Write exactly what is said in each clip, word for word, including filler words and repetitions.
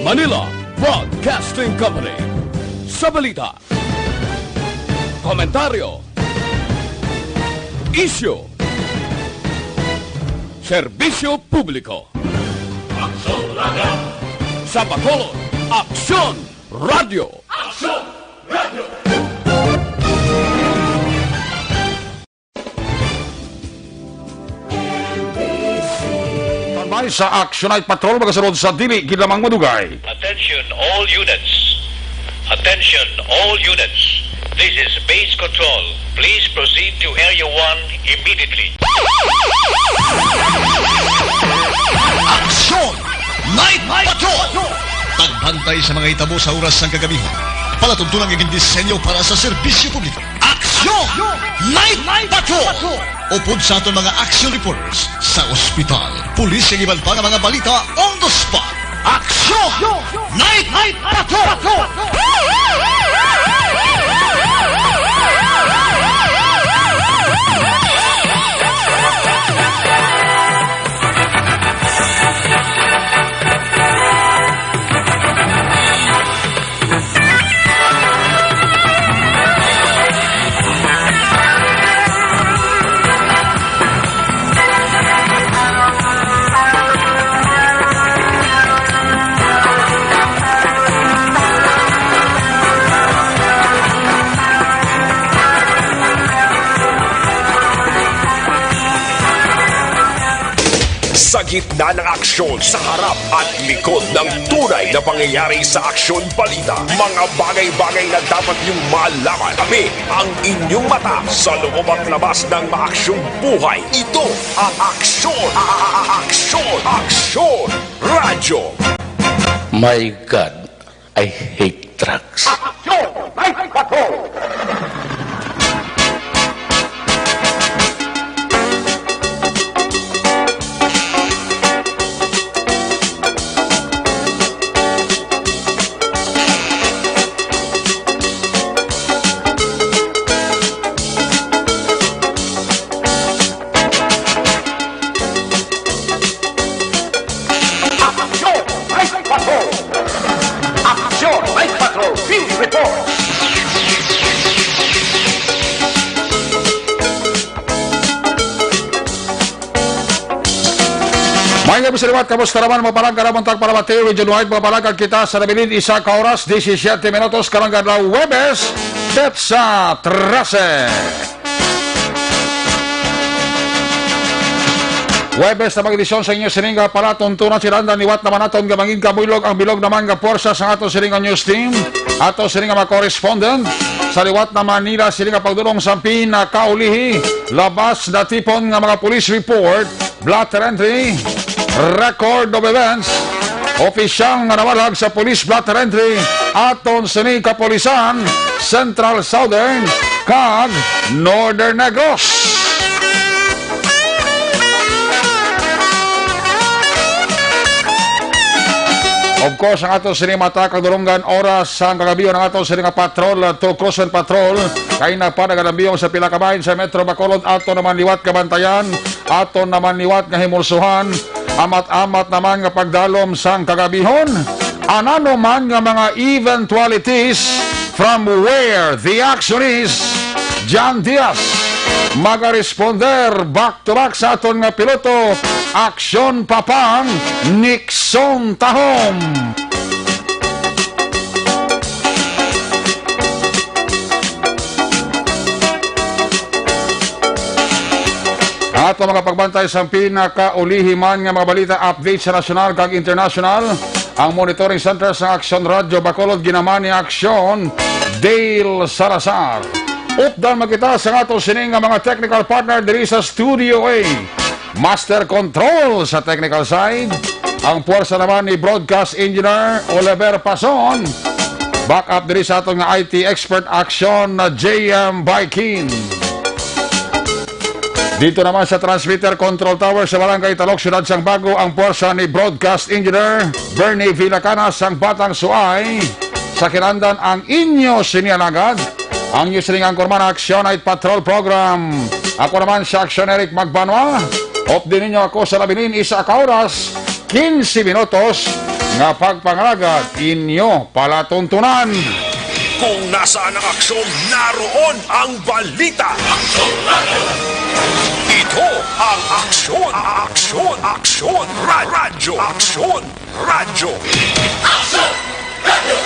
Anila Broadcasting Company. Sa balita, komentaryo, isyu, serbisyo publiko. Aksyon Radio. Sa Bacolod, Aksyon Radio. Aksyon Radio. Tanbay sa Action Night Patrol, magasunod sa dili gid lamang madugay. Attention all units. Attention all units. This is base control. Please proceed to Area one immediately. Action Night Patrol! Pagbantay sa mga hitabo sa oras sang kagabi. Palatuntunan nga gindisenyo para sa serbisyo publiko. Aksyon! Night Patrol! Upod sa aton mga action reporters sa ospital, pulis, kag iban pa nga mga balita on the spot. Aksyon! Night Patrol! Sa gitna ng aksyon, sa harap at likod ng tunay na pangyayari sa aksyon balita, mga bagay-bagay na dapat niyong malaman. Kami ang inyong mata sa loob at labas ng maaksyong buhay. Ito ang Aksyon, a- a- a- Aksyon, Aksyon Radyo. My God, I hate drugs. Aksyon! Night Patrol! Aksyon! Night Patrol! Aksyon! Night Patrol! Field Report! May nga bisaliwat, kamusta naman? Mapalag ka naman tag palamati, Region Wide, mapalag kita sa nabilin isa ka oras, disisiete minutos, karong adlaw, Huwebes, petsa trese. Huwebes na mag-edisyon sa inyo sining nga palatuntunan, sinanda liwat naman naton nga mangin kamuylog ang bilog naman nga puwersa sa aton sining nga news team, ato sining nga mga correspondent sa liwat na Manila, sining nga pagdulong sa pinakaulihi, labas na tipon nga mga police report, blotter entry, record of events, opisyal nga nawalag sa police blotter entry, aton sini kapulisan, Central, Southern, kag Northern Negros. Of course, ang ato sini mata kag dulonggan oras sang kagabi, ang ato sini nga patrol, uh, two cruiser patrol, kay nagpanagalambiyong sa pila ka bahin sa Metro Bacolod, ato naman liwat kabantayan, ato naman liwat nga himulsuhan, amat-amat naman nga pagdalom sang kagabihon. Anano man nga mga eventualities from where the action is, John Diaz magaresponder back to back sa aton nga piloto, aksyon papang Nixon Tahom. Ang ato mga pagbantay sa pinakaulihi man nga mga balita, update sa nasyonal kag internasyonal. Ang Monitoring Center sa Aksyon Radyo Bacolod, ginaman ni Aksyon Dale Salazar. Updan man kita sa ato sini nga mga technical partner diri sa Studio A. Master Control sa technical side, ang puwersa naman ni Broadcast Engineer Oliver Pason. Backup diri sa aton nga I T expert, Aksyon na J M Baikin. Dito naman sa transmitter control tower sa Barangay Talok, Siyudad sang Bago, ang puwersa ni Broadcast Engineer Bernie Villacana sang Batang Suay. Sa kinandan, ang inyo sini alagad, ang inyo sining anchorman, Action Night Patrol Program. Ako naman si Action Eric Magbanwa. Updi ninyo ako sa nabilin isa ka oras, quince minutos, nga pagpangalagad inyo palatuntunan. Kung nasaan ang aksyon, naroon ang balita. Ito ang Aksyon, Aksyon, Aksyon, Ra-, Radyo, Aksyon, Radyo. Aksyon! Radyo!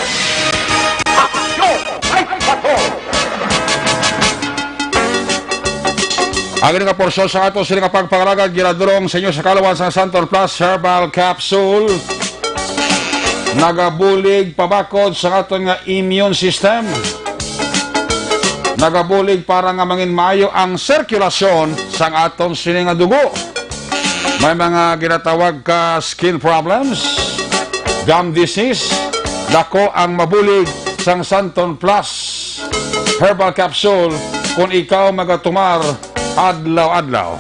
Aksyon! Ay, patrol! Ang ining nga porsyon sa ato sini nga pagpangalagad ginadulong sa inyo sa kalawan sang Santon Plus Herbal Capsule. Nagabulig pabakod sa aton nga immune system. Nagabulig para nga mangin maayo ang sirkulasyon sang aton sini nga dugo. May mga ginatawag ka skin problems, gum disease, dako ang mabulig sang Santon Plus Herbal Capsule kung ikaw magatumar adlaw-adlaw.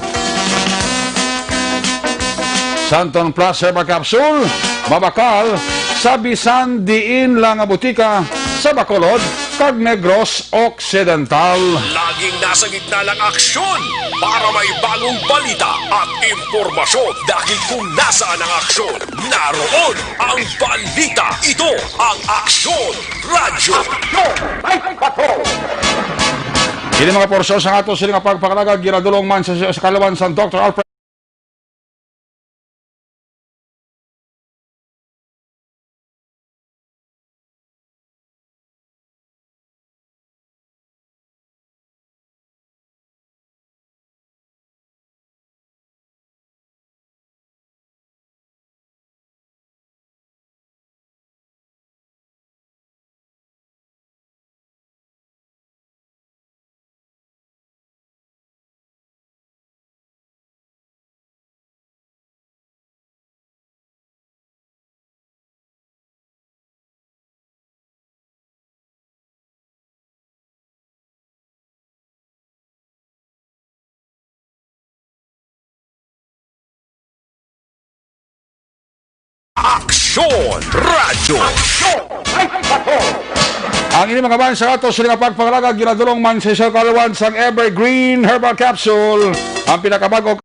Santon Plus Herbal Capsule, mabakal sa bisan diin lang nga butika sa Bacolod kag Negros Occidental. Laging nasa gitna ng aksyon para may bagong balita at impormasyon. Dahil kung nasaan ang aksyon, naroon ang balita. Ito ang Aksyon Radyo. Aksyon! Ay, patrol! Ini mga porsyon sa ato sini nga pagpangalagad ginadulong man sa, sa kalawan sang Doktor Alfred. Aksyon Radyo. Aksyon! Ay, patrol! Ang ini mga ban sa ato sini nga pagpangalagad ginadulong man sa kalawan sang Evergreen Herbal Capsule, ang pinakabago.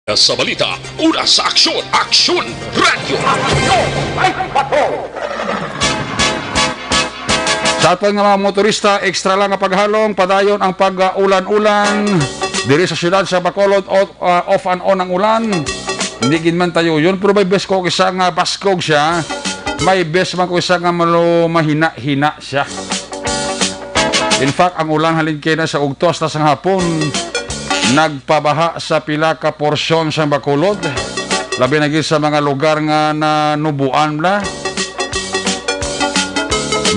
Sa balita, una sa aksyon, Aksyon Radyo. Aksyon! Ay, patrol! Sa aton nga mga motorista, extra lang nga paghalong, padayon ang pag-ulan-ulan diri sa siyudad sa Bacolod, o, ah, off and on ang ulan. Hindi gid man tayo yun, pero may bes ko isa nga baskog siya, may bes man ko isa nga malo mahina-hina siya. In fact, ang ulan halin kay na sa ugto hasta sa hapon, nagpabaha sa pila ka porsyon sa Bacolod, labi na gid sa mga lugar nga nanubuan na.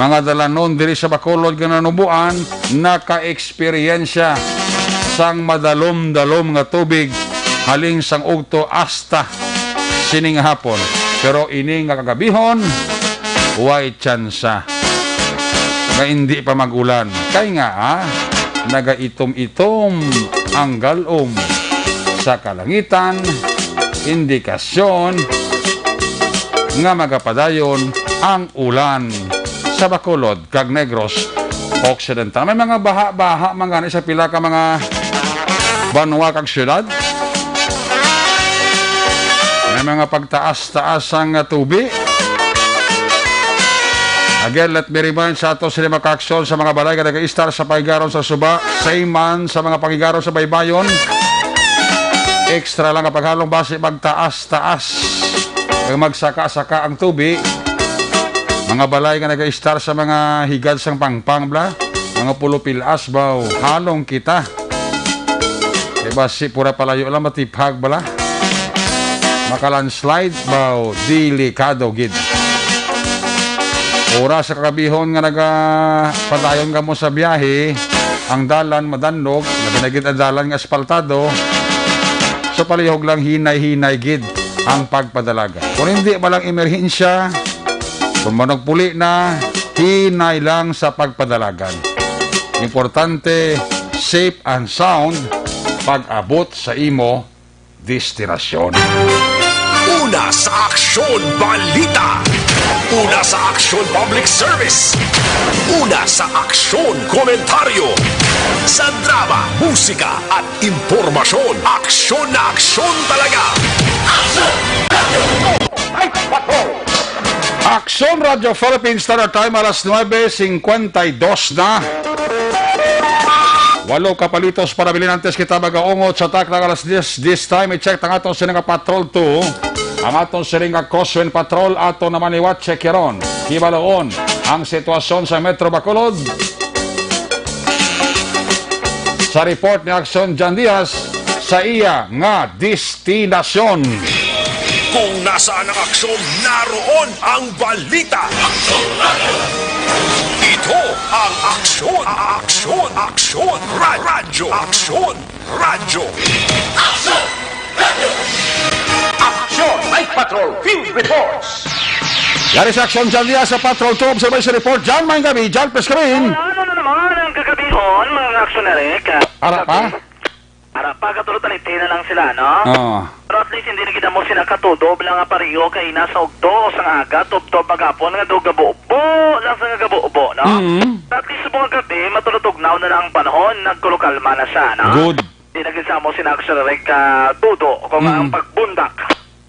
Mga dalanon diri sa Bacolod nga nanubuan, naka-eksperyensya sang madalom-dalom nga tubig halin sang ugto hasta sining hapon. Pero ini nga kagabihon, way tsansa nga hindi pa mag-ulan. Kay nga, ah, nagaitom-itom ang galom sa kalangitan, indikasyon nga magapadayon ang ulan sa Bacolod kag Negros Occidental. May mga baha-baha man gani sa pila ka mga banwa kag syudad. May mga pagtaas-taas ang, ah, tubi. Again, let me remind sa ato sila makaaksyon sa mga balay nga nag-iistar sa pahigaron sa suba, same man sa mga pahigaron sa baybayon. Extra lang ang paghalong basi magtaas-taas kag magsaka-saka ang tubi. Mga balay nga nag-iistar sa mga higad sang pangpang, bala, mga pulo pilas, baw, halong kita. Kay basi pura palayo lang, matiphag bala. Maka-landslide, baw, delikado gid. Oras sa kagabihon nga nagapadayon kamo sa biyahe, ang dalan madanlog, labi na gid ang dalan nga asfaltado. So, palihog lang, hinay-hinay gid ang pagpadalagan. Kung hindi man lang emerhensya, kung manugpuli na, hinay lang sa pagpadalagan. Importante, safe and sound pag-abot sa imo destinasyon. Una sa Aksyon Balita. Una sa Aksyon Public Service. Una sa Aksyon Komentaryo. Sa drama, musika, at impormasyon. Aksyon na aksyon talaga. Aksyon! Radyo Philippine Star F M. Ay, patrol! Aksyon Radyo Philippine Standard Time, alas nuebe cincuenta y dos na. Walo ka palitos para bilin antes kita magaungot sa takna nga alas diyes. This time, i-check ang aton sini nga Patrol two. Ang aton sini nga Crosswind Patrol, ato naman iwat, check yaron. Hibaloon ang sitwasyon sa Metro Bacolod. Sa report ni Aksyon Jan Diaz, sa iya nga destinasyon. Kung nasaan ang aksyon, naroon ang balita. Ito ang Aksyon, Aksyon, Aksyon, Ra-, Radyo, Aksyon, Radyo. Aksyon, Night Patrol, Field Reports. Yari sa Aksyon Jan Diaz sa Patrol two, observation report. Jan, maayong gabi. Jan, please come in. Ano na naman ang kagabihon, mga Aksyon Eric? Ara pa? Ara pa, katulad talitin na lang sila, no? Oo. Pero at least, hindi na gid mo sila katudo, bala nga pareho kay nasa ugto o sang aga, tubtob maghapon nga daw gabubo lang sa nga gabubo, no? Mm. At least, sa mga gabi, matulutugnaw na lang ang panahon, nagkulukalma na siya, no? Good. Di na gid sa mo sina Aksyon Eric, ah, tudo kung Mm. ang pagbundak.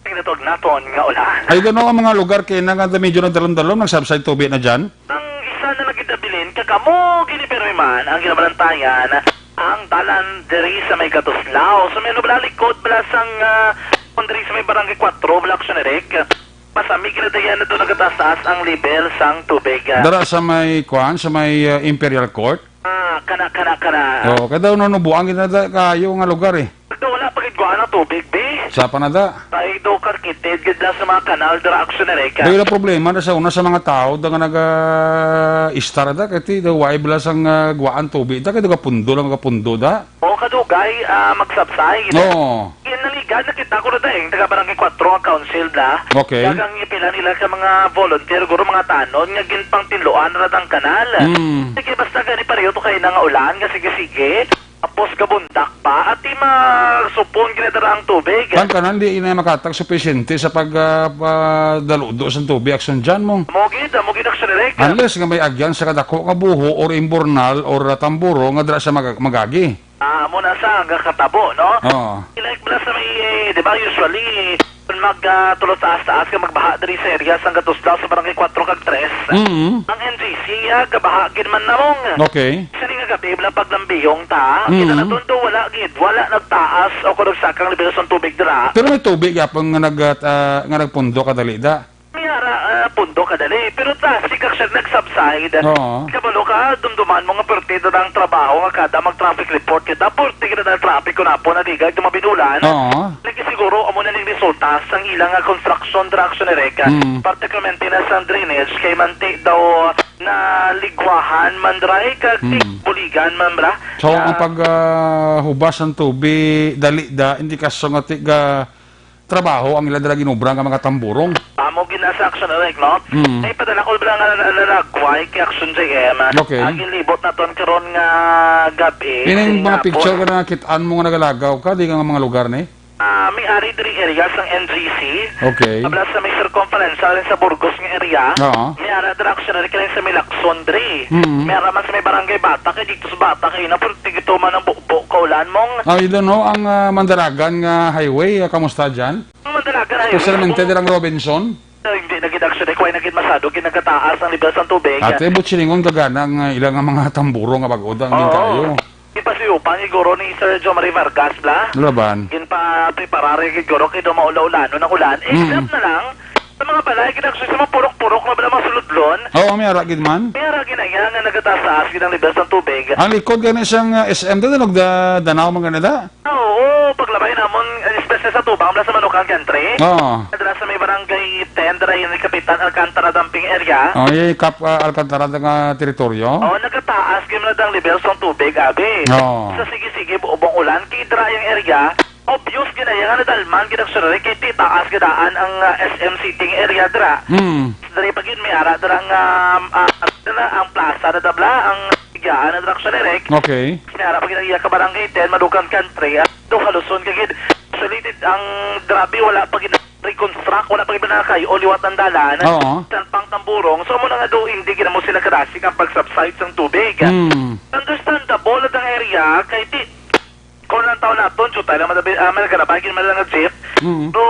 Tinatawag naton nga ulan. Ay, gano ang mga lugar kay na nga medyo nagdalom-dalom, nagsubside tubi na dyan? Ang isa na lagi nabilin, kag amo gini pirmi man ang ginabalantayan, ang dalan diri sa may Gatuslao. So, may bala likod bala sang, ah, kung diri sa may Barangay Cuatro, bala Aksyon Eric. Masami gina dayan na doon nagataas-taas ang level sang tubig, ah. Dara sa may, kuan, sa may, ah, Imperial Court? Ah, kana, kana, kana. Oo, kay daw nanubuan gid na da-, kayo nga lugar, eh. Daw wala pa gid kuan ang tubig, be. Sa pa na da? Ay, daw karkitid gid lang sa mga kanal, dira Aksyon Eric. Daw yung problema na sa una sa mga tao, da nga naga-istar da, kay ti, daw wala bala sang, ah, guwaan tubig, da, kay daw gapundo lang, gapundo da. O, kadugay, ah, magsabsay, gid. Oo. Yung naligad, nakita ko na da, eh, taga Barangay Cuatro ang council, da. Okay. Dagang ipila nila sa mga volunteer, guro mga tanon, nga ginpangtinluan na ang kanal. Mm. Sige, basta gani pareho to kayo na nga ulan, nga sige-sige. Tapos gabundak pa, at di masupon ginadara ang tubig. Ang kanan, di ina makatag sufisyente sa pag, ah, padaludo sa tubig, Aksyon Jan mo. Amo gid, amo gid, Aksyon Eric. Unless nga may agyan sa kadako nga buho or imbornal or, ah, tamburo nga dira sa mag-, magagi. Ah, amo na sa nga katabo, no? Oo. Like, bala sa may, eh, di ba, usually, Kung mag, ah, tulo taas-taas ka magbaha diri sa area sang Gatuslao sa Barangay Cuatro kag Tres, Mm. ang N G C, ah, gabaha gid man namong. Okay. Sini nga gabi, wala paglambihong ta. Mm. Kita naton do, wala gid, wala nagtaas o kung nagsakang level sang tubig dira. Pero may tubig gyapon nga nag-, ah, nga nagpundo kadali da. May ara, ah, pundo kadali. Pero traffic actually nagsubside. Oo. Kabalo ka, dumduman mo nga perti na ang trabaho nga kada mag-traffic report kita. Perti kita na traffic kung apo naligay, dumabinulan. Oo. Lagi siguro, amo na ning resulta sang ila nga construction dira Aksyon Eric. Mm. Particularmente na sa drainage, kay manti daw na ligwahan man dira, eh, kag Mm. buligan man bra. So, ang Ah. pag, ah, hubas ng tubig, dali da, hindi ka sungati ga, trabaho ang ila dira ginobra nga mga tamburong. Amo gina sa Action Direct, no? Mm. Ay, padala ko ba nga na, na, nalagway kay Action J M. Okay. Ang gilibot naton karon nga gabi, Ining mga picture ka na nakit-an mo nga nagalagaw ka, di ka nga mga lugar ni? Ah, may ari diri area sang N G C. Okay. Abla sa may circumferential sa Burgos nga area. Oo. May ara dira Action Direct kay sa may Lacson diri. Mm. May ara man sa may Barangay Bata, kay dito sa Bata, kay na, pero tigituman ang bubo, kaulan mong. Ah, you don't know, ang, ah, Mandaragan nga highway, ah, kamusta dyan? Ang Mandaragan highway. Especialmente dirang Robinson? Hindi na gid actually, kuway na gid masado, gid nagataas ang level sang tubig. Ate, but silingon ka gana nga ila nga mga tamburo nga bag-o da ang Oo. Kayo. Ipasuyupan siguro ni Sir Jomari Vargas, bla? Laban. Ginpapreparar gid siguro kay daw maula-ulanon ang ulan. Mm. Except na lang, sa mga balay, gid actually sa mga purok-purok na bala, mga suludlon. Oo, may ara gid man. May ara gid na iya nga nagataas-taas gid ang level sang tubig. Ang likod gani sang, ah, S M da, nagda-, danaw man gani da? Oo, paglabay namon, especially sa tubang, sa Manukan Gantry. Oo. Dira sa may barangay ten, dira yung Kapitan Alcantara dumping area. Oh, yung Cap, ah, Alcantara nga teritoryo? Oo, nagataas gyud na ang level sang tubig, abi. Oo. Sa sige-sige, buobong ulan, kay dira yung area, obvious gid na yung nadalman, gid actually, kay ti taas gadaan ang, ah, S M City nga area dira. Hmm. Diri pa gid may ara dira nga, ah, dira ang plaza na dabla, ang Bigyan na dira sa Direk. Okay. May ara pa gid ang iya ka barangay ten, Madukan Country, at do kaluson ka gid. Actually, ang grabe, wala pa gid reconstruct, wala pa gid nakay o liwat ang dalan. Oo. San pang tamburong, so mo na nga do, hindi gid mo sila kadasig ang pag-subside sang tubig. Hmm. Understandable na ang area, kay di, kung ang tao naton, jutay lang madabi, ah, may nagarabay gid man lang nga jeep. Mm. So,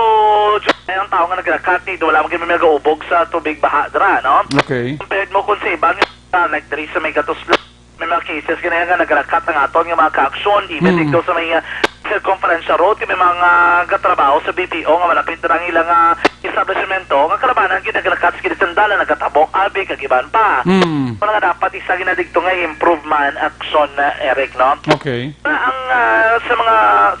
jutay ang tao nga nagrakati, do wala man gid may nagaubog sa tubig baha dira, no? Okay. Compared mo kung sa iba nga, ah, like diri sa may Gatos Blanco, may mga cases gani nga nagrakat ang aton nga mga ka-aksyon, even Mm. dito sa may, ah, Circumferential Road, may mga gatrabaho sa B P O nga malapit na ang ilang, ah, establishmento, nga kalabanan gid nagrakat sa gilid sang dalan, nagatabok, abi, kag iban pa. Mm. Wala nga dapat isa gina dito nga improvement action, ah, Eric, no? Okay. Ang, ah, sa mga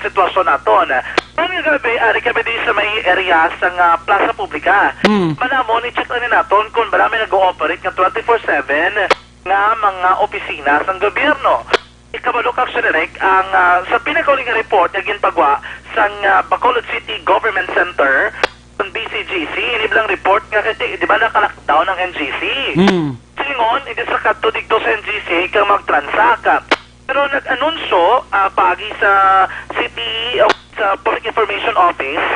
sitwasyon naton, ah, ang gabi, ari kami di sa may area sa nga Plaza Publica. Hmm. Manamon, i-check lang ni naton kung bala may nag-ooperate nga twenty-four seven nga mga opisina sang gobyerno. Ikabalo ka, Sir Eric, ang, ah, sa pinakauli nga report nga ginpagwa sang, ah, Bacolod City Government Center, ang B C G C, ini bilang report nga kasi, di ba, naka-lockdown ang N G C? Hmm. Silingon, hindi sa kadto dito sa N G C kang mag-transact. Pero nag-anunsyo, ah, paagi sa city, o sa Public Information Office,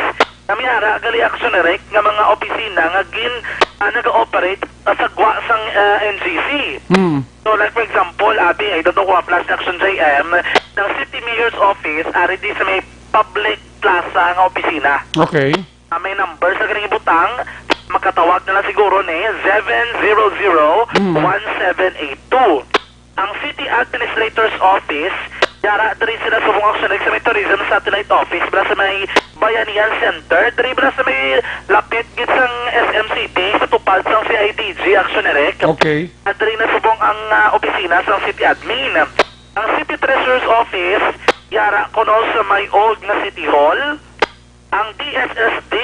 na may ara gali action direct nga mga opisina nga gin, ah, nag-ooperate, ah, sa gwa sang, ah, N G C. Hmm. So, like, for example, abi, I don't know kung aplas sa Action J M, ng City Mayor's Office, ari di sa may public plaza nga opisina. Okay. Ah, may number sa ganing ibutang, makatawag na lang siguro ni seven zero zero, one seven eight two. Ang City Administrator's Office, yara diri sila subong action sa may Tourism Satellite Office, bala sa may Bayanihan Center, diri bala sa may lapit gid sang S M City, sa tupad sang C I D G, action direct. Okay. At diri na subong ang, ah, opisina sang City Admin. Ang City Treasurer's Office, yara kuno sa may old nga City Hall. Ang D S S D,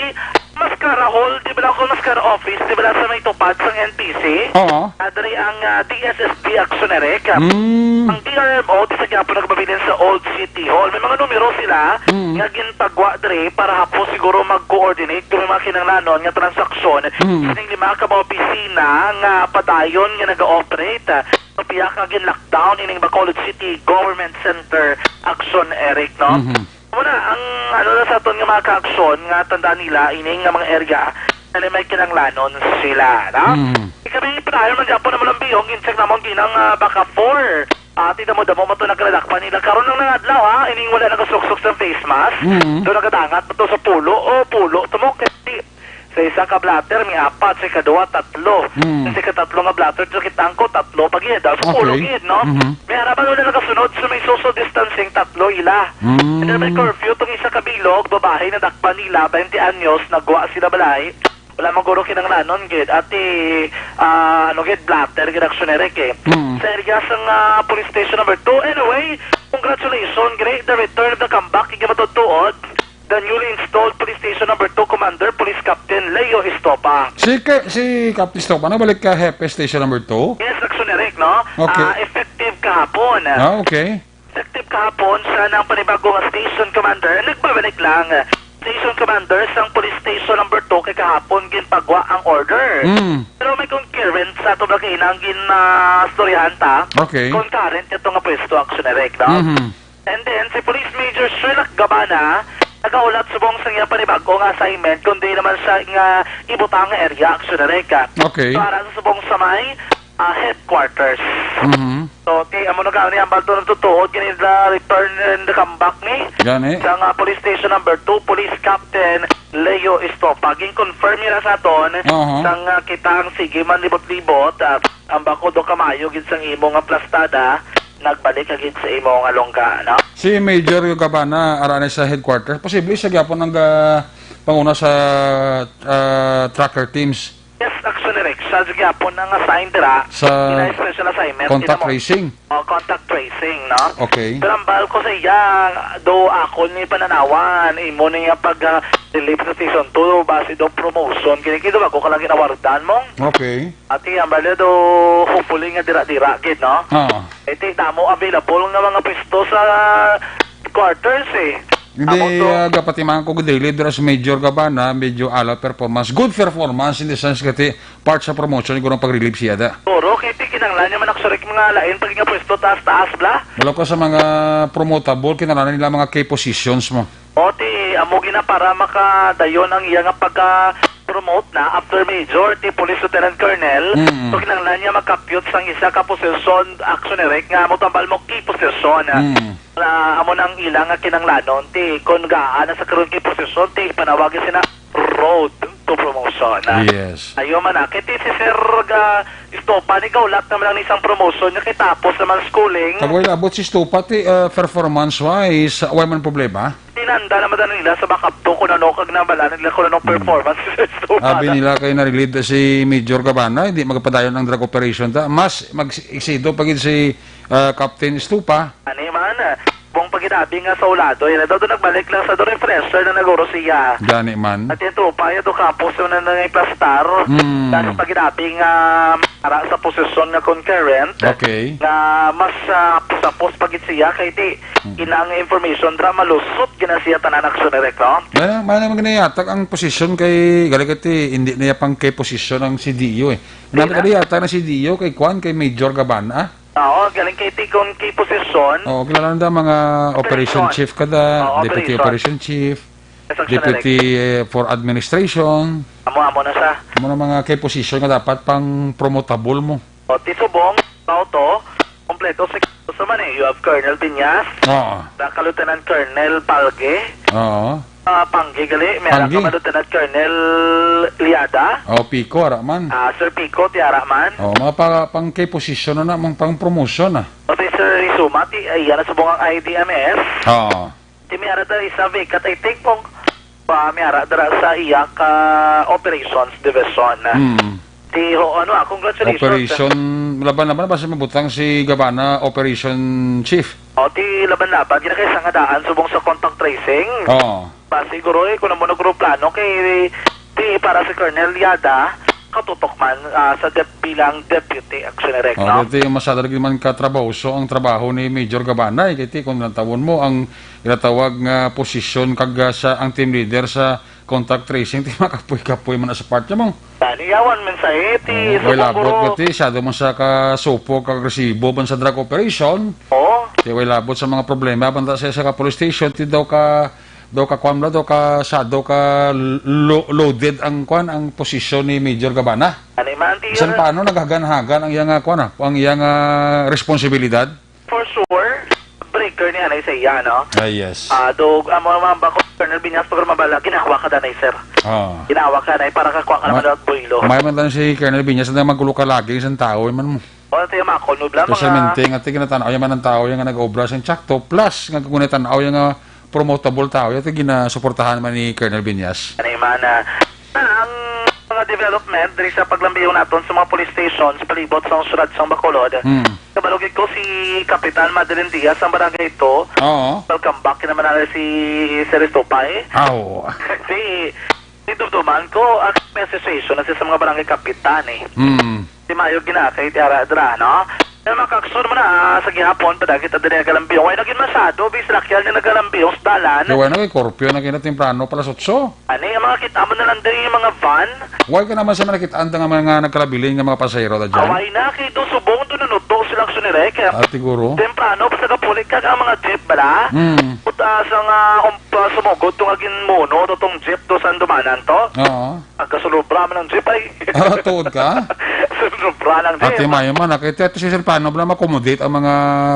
Mascara Hall, di ba lang kung Mascara Office, di ba lang sa may tupad sang N P C? Oo. Ah, diri ang, ah, D S S D Action Direct. Mm. Ang D R M O, di sa gyapon nagpabilin sa Old City Hall. May mga numero sila Mm. nga ginpagwa diri para hapos siguro mag-coordinate kung may mga kinahanglanon nga transaksyon. Mm. Sining lima ka mga opisina nga padayon nga nag-ooperate. Ah, so, piyak nga gin-lockdown ining Bacolod City Government Center Action, Eric, no? Mhm. Muna, ang ano na sa aton nga mga ka-aksyon nga tandaan nila, ining nga mga area, na may kinanglanon sila, no? Mm. Kami, padayon man gyapon na malambihong, in-check namon ginang, ah, baka four. Ah, tignan mo, damo mo to nagkaladak pa nila. Karon lang ng adlaw, ha, ining wala nagasuksok sa face mask. Mm. Do nagadangat mo to sa pulo, o pulo, to mo, kasi sa isa ka blotter, may apat, sa ikadua, tatlo. Hmm. Sa ikatatlo nga blotter, so kitang ko, tatlo pa gid. Ah, so, Okay. pulo gid, no? Mhm. May harapan wala nakasunod, so may social distancing, tatlo ila. Hmm. And then may curfew, tong isa ka bilog, babae, nadakpan nila, twenty anyos, nagwa sila balay. Wala man guro kinanglanon gid. Ati, ah, ano gid, blotter gid, action direct, eh. Hmm. Sa area sang, ah, police station number two. Anyway, congratulations, great the return of the comeback, hindi matutuod. The newly installed Police Station Number Two Commander, Police Captain Leo Estopa. Si Ka-, si Captain Estopa, nabalik ka Hepe Station Number Two? Yes, Action Eric, no? Okay. Ah, effective kahapon. Ah, okay. Effective kahapon, siya ng panibago nga Station Commander. Nagbabalik lang. Station Commander sang Police Station Number Two kay kahapon ginpagwa ang order. Mm. Pero may concurrent sa ato ba kainang gin, ah, storyahan ta? Okay. Concurrent ito nga pwesto, Action Direct, no? Mhm. And then, si Police Major Sherlock Gabana, nagaulat subong sa iya panibag-o nga assignment, kundi naman sa nga ibutang nga area, Action Direct, ah. Okay. Para sa subong sa may, ah, headquarters. Mhm. So, ti, amo na gani ang balto nagtutuod, kini the return and the comeback ni Gani. Sa nga Police Station Number Two, Police Captain Leo Estopa. Gin-confirm nila sa aton, aha, sang, ah, kita ang sige man libot-libot, ah, ang bako do kamayo gid sang imo nga plastada, nagbalik ka gid sa imo nga longga, no? Si Major Gabana, ara ni sa headquarters. Posible siya gyapon ang, ah, panguna sa, ah, tracker teams. Yes, Action Direct. Siya gyapon ang assign dira. Sa ina special assignment, contact tracing. Oh, contact tracing, no? Okay. Pero ang bal ko sa iya, do ako ni pananawan, imo ni nga pag, ah, relief sa season two, base do promotion. Kini, kini, bago ka lang ginawardan mo. Okay. Ati, ang bal do, hopefully nga dira-dira, gid, no? Ah. Iti, damo available nga mga pwesto sa quarters, eh. Hindi, amo to. Ah, gapatimangan ko, gid, daily, dira sa Major Gabana, medyo ala performance. Good performance in the sense kati part sa promotion, siguro ang pag-relieve siya da. Siguro, kay ti kinahanglan niya man, actually, mga lain pag nga pwesto, taas-taas, bla? Wala ko sa mga promotable, kinahanglan nila mga key positions mo. O, ti, amo gina para makadayon ang iya nga pagka-promote na after Major, ti Police Lieutenant Colonel. Mm. So, kinahanglan niya magkapyot sang isa ka posisyon, Action Direct, nga mo tambal mo key position. Mm. Na amo nang ilang nga kinahanglanon, ti, kung gaan na sa karon key position, ti, panawagin sina road to promotion, ah. Yes. Ayo man, ah. Kay ti si Sir, ah, Estopa, ni gaulat naman ang isang promotion niya kay tapos naman schooling. Pag way labot si Estopa, ti, ah, performance-wise, way man problema? Tinanda naman na nila sa backup to kung ano kag nabala nila kung anong, hmm, performance si Sir Estopa. Abi na nila kay na-relieve si Major Gabana, hindi magpadayon ang drug operation ta. Mas mag-eksido pa gid si, ah, Captain Estopa. Ani man, ah, buong paginabi nga sa ulado, yun na daw doon nagbalik lang sa doon, refresher na naguro siya. Gani man. At yung tropa, yung doon kapos yung na nangiplastar. Mm. Tapos paginabi nga para sa posisyon nga concurrent, okay, nga mas, ah, sapos pagit siya, kay di, mm, inang information dra, malusot gina siya tanan, Action Direct, no? May, may naman ginayatag ang posisyon kay, gali kay ti, hindi na niya pang kay posisyon ang C D U, eh. Hindi na. Naman gali yata na C D U kay Kwan, kay Major Gabana. Oo, galing kay ti kung key position. Oo, kilala na mga operation, operation chief kada, oo, deputy operation, operation chief, yes, Action Direct, deputy, eh, for administration. Amo, amo na sa. Amo na mga key position nga dapat pang promotable mo. O, ti subong, tao to, kompleto si sa man eh. You have Colonel Piñas, oo, sa ka Lieutenant Colonel Palge. Oo. Ah, Panggi gali, may ara ka Panggi. Man, Lieutenant Colonel Liada. Oh, Pico, ara man. Ah, Sir Pico, ti ara man. Oh, mga pa, pang key position na, mga pang promotion na. O, si Sir Rizuma, ti, ay, yan na subong ang I D M S. Oo. Ti, may ara dira isa vacant, I think, pong, pa, may ara dira sa iya ka operations division. Hmm. Ti, ho, ano, ah, congratulations. Operation, laban-laban, basta mabutang si Gabana, Operation Chief. O, ti, laban-laban, gina kay sa nga daan, subong sa contact tracing. Oo. Pa, siguro, eh, kung amo na guro plano, kay, ti, para si Colonel Yada, katutok man, ah, sa dep-, bilang deputy action direct, oh, no? Pero ti, masyado lagi man katrabahoso ang trabaho ni Major Gabana, eh. Kay ti, kung natawon mo, ang ginatawag nga posisyon kag, ah, sa, ang team leader sa contact tracing, ti makapoy-kapoy man na sa part niya, mong. Tani, yawan man sa eh, ti, oh, way labot siguro. Nga ti, siya daw man sa kasupo, kag resibo man sa drug operation. Oo. Ti way labot sa mga problema, banta siya sa ka police station, ti daw ka, daw ka kwan, daw ka, siya daw ka lo-, loaded ang kwan, ang posisyon ni Major Gabana. Ani man, ti, bisan paano, naghagan-hagan ang iyang, ah, kwan, ah, ang iyang, ah, responsibilidad. For sure, breaker ni anay sa iya, no? Ah, yes. Ah, do, amo naman ba ko, Colonel Binyas, pag mabala, ginawa ka danay, sir. Ah. Ginawa ka danay para kakuha ka naman may, daw at buwelo. May man lang si Colonel Binyas na magkulo ka lagi sa tao, man mo. O, ito yung mga kunob lang, mga especialmente nga, tingin na tanaw, yung man ang tao, yung nga nag-obra sa tsakto, plus, nga kung tanaw, yung nga promotable tao, yung ginasuportahan man ni Colonel Binyas. Ano yung mga, ang mga development diri sa paglambiyong naton sa mga police stations palibot sa siyudad sa Bacolod. Hmm. Kabalo gid ko si Kapitan Madeline Diaz ang barangay ito. Oo. Welcome back naman na si Sir Estopay. Ah, oo. Si, si Dumduman ko, ang may association na siya sa mga barangay kapitan eh. Hmm. Si Mayo ginakay ti ara dra, no? May mga kaksyon mo na, ah, sa gihapon, padagit na diri nagalambiong. Way naging masado, bis rakyal nga nagalambiong sa dalan. Kaya wala na kay curfew na kinatemprano pala sa otso. Ani, ang mga kita mo na lang diri, mga van. Why ka naman sa mga nakitaan ta nga mga nagkalabilin nga mga pasahero ta dyan? Away na, kay do subong, do nunuto sila sa nirek. Ah, siguro. Temprano, basta kapulit ka ang mga jeep, bala. Hmm. Puta, sa nga, um, pa, sumugod to nga ginmuno, to tong jeep, to sa dumanan to. Oo. Ang kasulubra man ang jeep ay. Ah, tuod ka? Sulubra lang Ate din. Mayo man, ah, kay Ate Sir, paano ba na ma-accommodate ang mga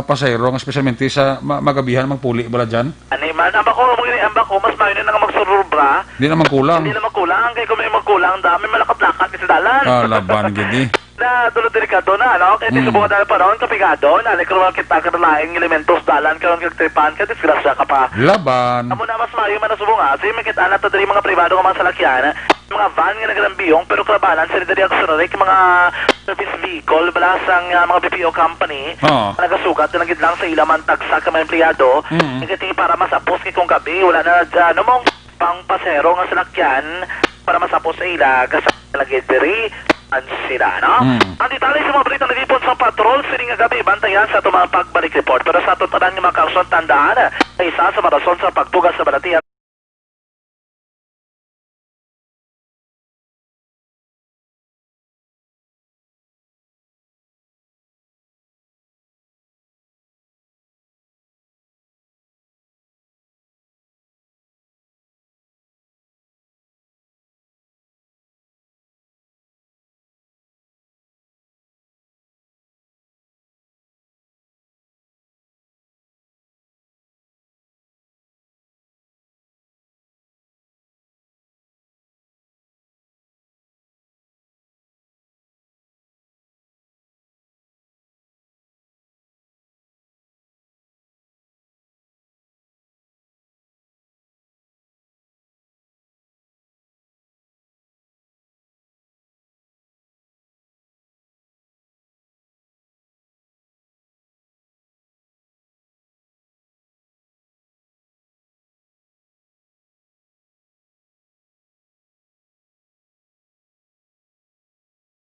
pasahero, nga especially sa ma-, magabihan, magpuli bala dyan? Ani man, ang bako, ang bako, mas mayo na nga magsulubra. Di na magkulang. Hindi na magkulang, kay kung may magkulang, dami malakat-lakat sa dalan. Ah, laban, gidi. Na, tulo delikado na, no? Kay Mm. tisubo ka dahil pa ron, kapigado, na, like, mga kita ka na laing elementos dalan, karon kag tripan, ka disgrasya ka pa. Laban. Amo na, mas mayo man na subong, ah. Sige, may kita na to diri mga pribado nga mga salakyan, mga van nga nagalambiong, pero kalabanan sila diri ang sunod, like, mga service vehicle, bala sang, ah, mga B P O company, Oo. nagasugat na lang gid lang sa ila man tagsa ka mga empleyado, Mm. nagati para mas apos kay kung gabi, wala na dyan, no, mong pang pasahero nga salakyan para mas apos sa ila, gasa lagi diri, ang sila, no? Mm. Ang detalye sa mga balita nag-ipon sa patrol, sining nga gabi, bantayan sa ato mga pagbalik report. Pero sa aton tanan nga mga kaksyon, tandaan, isa sa mga rason sa pagtugas sa balatian.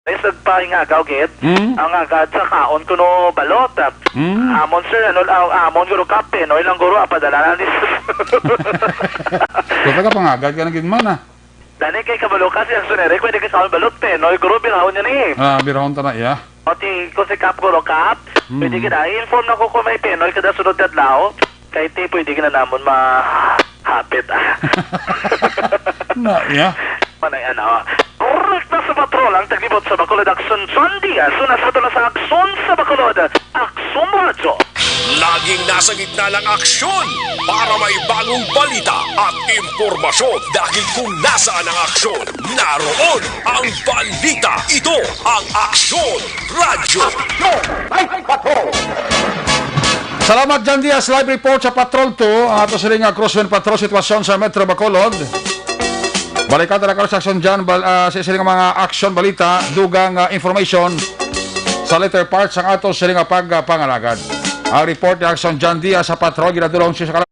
Ay, sa pahingagaw, gid. Mm. Ang agad sa kaon kuno balot. Mm. Amon, sir, ano, ah, amon guro kape, no? Ilang guro, apadala na ni Kung taga pangagad ka na gid man, ah. Dani kay kabalo ka siya, sir, eh, pwede ka sa balot, penoy, guro, birahon niya ni. Ah, birahon ta na, iya. O, ti, kung si Kap, guro, Kap, Mm. pwede gid, ah, inform na ko kung may penoy kada sunod adlaw. Kay ti, pwede gid na namon mahapit, ah. Na, iya. Manay, ano, korek na sa patrol ang taglibot sa Bacolod, Aksyon John Diaz. Una sa patrol sa Aksyon sa Bacolod, Aksyon Radyo. Laging nasa gitna ng aksyon para may bagong balita at impormasyon. Dahil kung nasaan ang aksyon, naroon ang balita. Ito ang Aksyon Radyo. Salamat, John Diaz. Live report sa Patrol two. Ang ato siling nga Crosswind Patrol, sitwasyon sa Metro Bacolod. Balikan ta na karon sa Aksyon John, bal-, ah, sa siling nga mga aksyon, balita, dugang, ah, information sa later part sang ato siling nga pagpangalagad. Ang report ni Aksyon John Diaz sa Patrol, ginadulong siya sa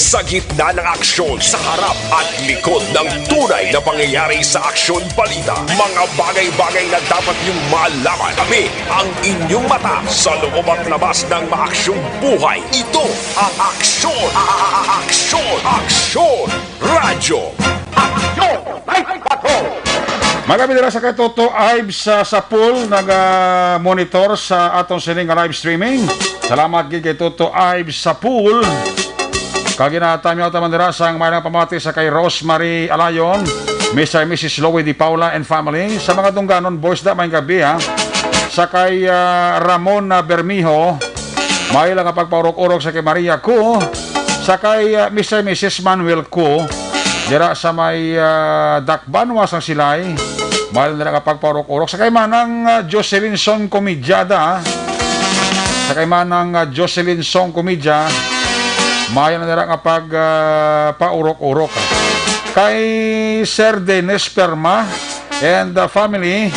Sa gitna ng aksyon, sa harap at likod ng tunay na pangyayari sa Aksyon Balita, mga bagay-bagay na dapat niyong malaman. Kami ang inyong mata sa loob at labas ng maaksyong buhay. Ito ang Aksyon, Aksyon, Aksyon Radyo. Aksyon Night Patrol! Magkami dira sa kay Toto Ives sa, sa pool, naga-monitor sa atong sining nga live streaming. Salamat gid kay Toto Ives sa pool. Kag ginatamyaw ta man dira sang may pamati sa kay Rosemary Alayon, Mister and Missus Louie Di Paula and family. Sa mga Dungganon boys, da, may gabi, ha. Sa kay, ah, Ramon, ah, Bermijo, may lang nga pagpaurok-urok sa kay Maria Ku, sa kay, ah, Mister and Missus Manuel Ku, dira sa may, ah, Dakbanwa sang Silay. May lang dira nga pagpaurok-urok sa kay Manang, ah, Jocelyn Song Comediada. Sa kay Manang, ah, Jocelyn Song Comediada, may lang dira nga pag, ah, paurok-urok. Kay Sir Dennis Perma and the family,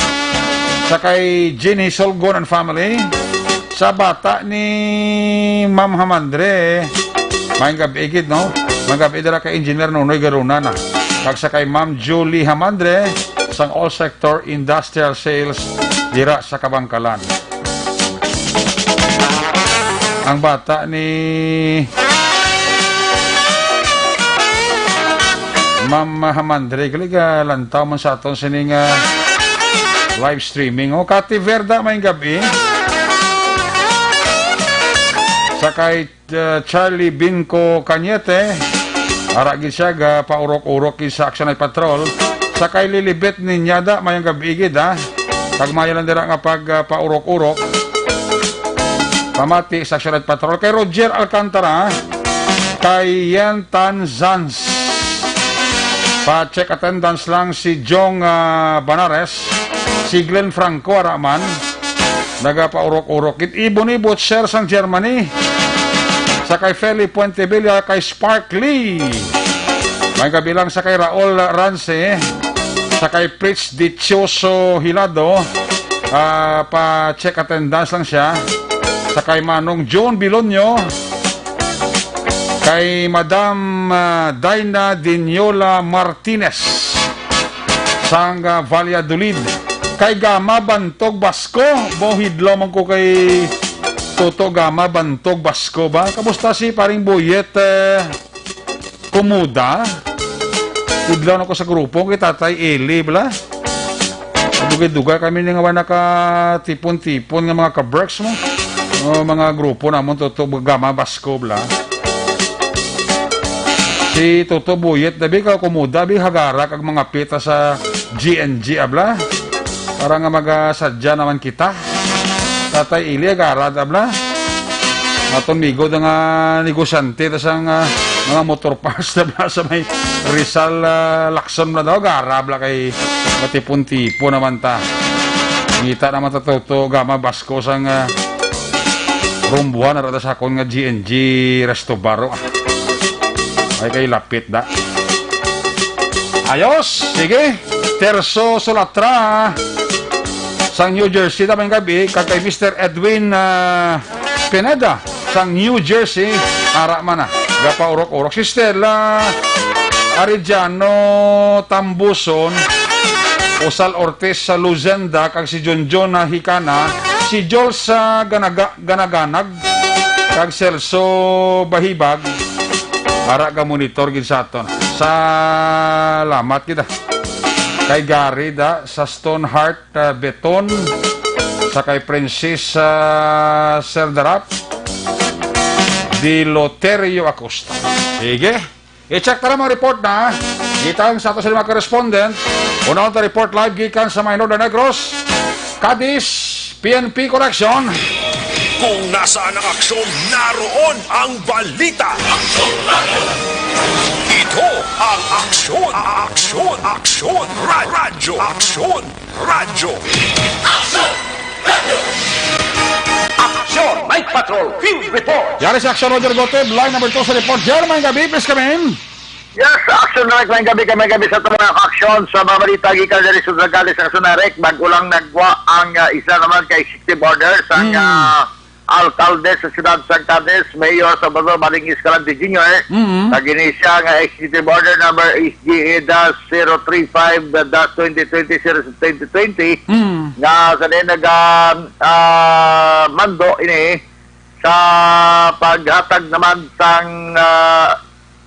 sa kay Jeannie Solgon and family, sa bata ni Ma'am Hamandre. Maayong gabi gid, no? Maayong gabi dira kay Engineer Nonoy Garuna na. Kag sa kay Ma'am Julie Hamandre sang All Sector Industrial Sales dira sa Kabangkalan. Ang bata ni Ma'am Hamandre, gali ka lantaw man sa aton sining, ah, live streaming. O, Kati Verda, maayong gabi. Sa kay, ah, Charlie Binco Cañete, ara gid siya, ga paurok-urok gid sa Action Night Patrol. Sa kay Lilibet Niñada, maayong gabi gid, ha. Kag maayo lang dira nga pag, ah, paurok-urok. Pamati sa Action Night Patrol. Kay Roger Alcantara, kay Yen Tan Zans. Pa-check attendance lang si Jong, ah, Banares, si Glenn Franco, ara man. Nagapaurok-urok. Kit Ibon Ibot, Sir sang Germany. Sa kay Feli Puente Villa, kay Spark Lee. May kabilang sa kay Raul Rance, sa kay Fritz Dichoso Hilado, ah, pa-check attendance lang siya. Sa kay Manong John Bilonyo, kay Madam, ah, Dina Diniola Martinez, sang, ah, Valladolid. Kay Gama Bantog Basco, mohidlaw man ko kay Toto Gama Bantog Basco ba? Kamusta si Paring Boyet, eh, Kumuda? Idlaw na ko sa grupo kay Tatay Eli, bla. Dugay-dugay kami ni nga wala nakatipon-tipon nga mga ka-Berks mo. O, mga grupo namon, Toto Gama Basco, bla. Si Toto Boyet, dabi ka Kumuda, bi hagara kag mga pita sa G N G, abla. Para nga magasadya naman kita. Tatay Eli, agarad, abla. Aton migo da nga negosyante, ta sang, ah, mga motor parts, abla, sa may Rizal, ah, Lacson na daw, agarab la kay matipon-tipon naman ta. Ngita naman ta, Toto Gama Basco sang, ah, rumbuhan, ara ta sa akon nga G N G Resto Bar, oh. Ay, kay lapit da. Ayos, sige. Terso Sulatra sang New Jersey, tamang gabi, kag kay Mister Edwin, ah, Pineda sang New Jersey, ara man na. Gapaurok-urok. Si Stella Arellano Tambuson, Osal Ortiz sa Luzenda, kag si Junjun na Hikana, si Joel sa Ganaga-, Ganaganag, kag Celso Bahibag, ara ga monitor gid sa aton. Salamat kita. Kay Gary da sa Stoneheart, ah, Beton, sa kay Princess, ah, Serdarap, Di Loterio Acosta. Sige. I-check ta na mga report na. Gitang sa ato sa mga correspondent. Unahon ta report live gikan sa may Northern Negros, Cadiz, P N P Correction. Kung nasaan ang aksyon, naroon ang balita. Ito ang Aksyon, Aksyon, Aksyon, Ra-, Radyo, Aksyon, Radyo. Aksyon Night Patrol Field Report. Yari sa Aksyon, Roger Goteb, line number two sa report. Jermaine Gabi, please come in. Yes, Aksyon Night, maayong gabi kami, gabi sa aton mga aksyon sa mga balita gikan diri sa Zagales, sa Aksyon Direct. Bago lang nagwa ang, ah, isa naman kay executive order sa, hmm, ah, alkalde sa siyudad sang Cadiz, Mayor Salvador Maling Escalante Junior, Mm. kag ini siya nga Executive Order number S G A dash zero three five dash twenty twenty, series of twenty twenty, Mm. nga sa din naga, ah, mando ini sa paghatag naman sang, ah,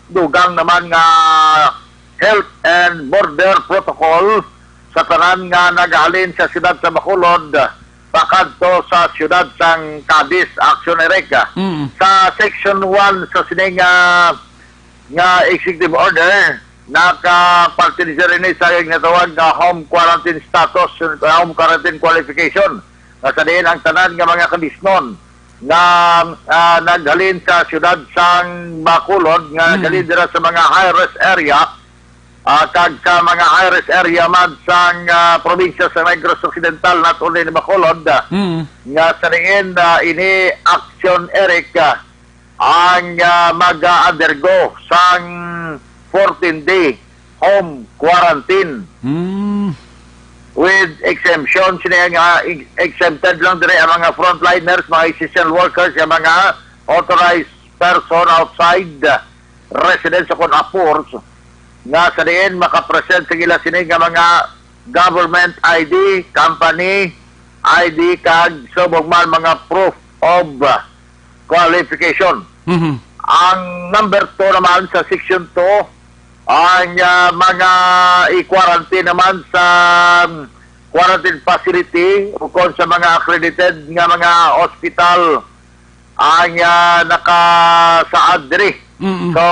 dugang naman nga health and border protocol sa tanan nga nagahalin sa siyudad sa Bacolod pakadto sa siyudad sang Cadiz, Action Eric. Mm. Sa section one sa sini nga, nga executive order, nakaparte ni siya rin sa ginatawag nga home quarantine status, home quarantine qualification, nga sa diin ang tanan nga mga kondisyon nga, ah, naghalin sa siyudad sang Bacolod, nga Mm. naghalin dira sa mga high-risk area, ah, kag sa mga high-risk area man sang, ah, probinsya sa Negros Occidental, not only ni Bacolod, ah, Mm. nga sa diin, ah, ini Action Eric, ah, ang, ah, mag-undergo sang fourteen-day home quarantine. Mm. With exemption, sini nga ex-, exempted lang diri ang mga frontliners, mga essential workers, ang mga authorized person outside, ah, residence o kon apors, nga sa diin makapresent sa ila sini nga mga government I D, company I D, kag subong man mga proof of, ah, qualification. Mhm. Ang number two naman sa section two, ang, ah, mga i-quarantine naman sa quarantine facility o kon sa mga accredited nga mga hospital ang, ah, nakasaad diri. Mm-mm. So,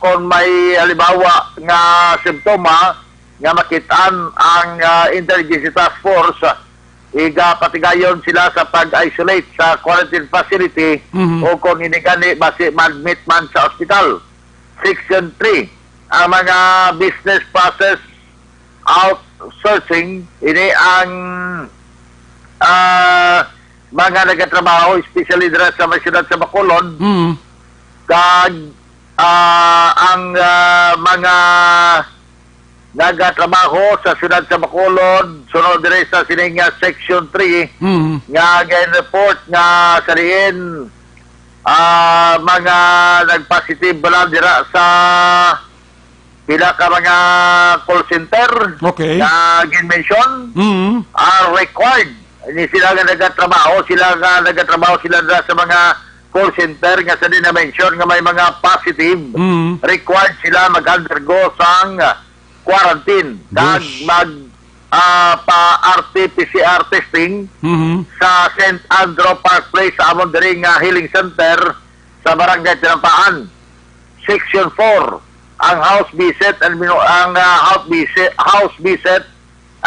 kung may halimbawa nga simptoma nga makitaan ang, ah, Interagency Task Force, igapatigayon sila sa pag-isolate sa quarantine facility Mhm. o kung hindi gani, basi ma-admit man sa ospital. Section three, ang mga business process outsourcing, ini ang, ah, mga nagatrabaho, especially dira sa may siyudad sa Bacolod, Mm. kag, ah, ang, ah, mga nagatrabaho sa siyudad sa Bacolod, sunod diri sa sini nga Section three, Mm. nga gin-report nga sa diin, ah, mga nagpositive bala dira sa pila ka mga call center Okay. nga gin-mention Mm. are required. Ini sila nga nagatrabaho, sila nga nagatrabaho sila dira sa mga call center nga sa din na-mention nga may mga positive, Mm. required sila mag-undergo sang quarantine kag Yes. mag, ah, pa R T P C R testing Mhm. sa Saint Andrew Park Place sa amon diri nga healing center sa Barangay Tinampaan. Section four, ang house visit and minu-, ang, ah, house visit, house visit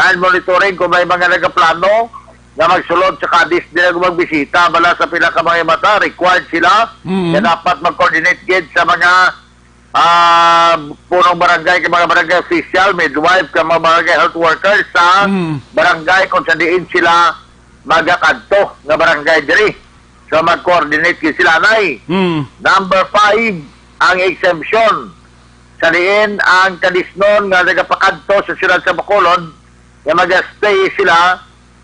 and monitoring kung may mga nagaplano nga magsulod sa Cadiz, dira magbisita bala sa pila ka mga mata, required sila Mm. nga dapat mag-coordinate gid sa mga, ah, punong barangay, kay mga barangay official, midwife, kay mga barangay health workers sa Mm. barangay kung sa diin sila magakadto nga barangay diri. So, mag-coordinate gid sila, nay. Mm. Number five, ang exemption. Sa diin ang kadisnon nga nagapakadto sa siyudad sa Bacolod nga mag-stay sila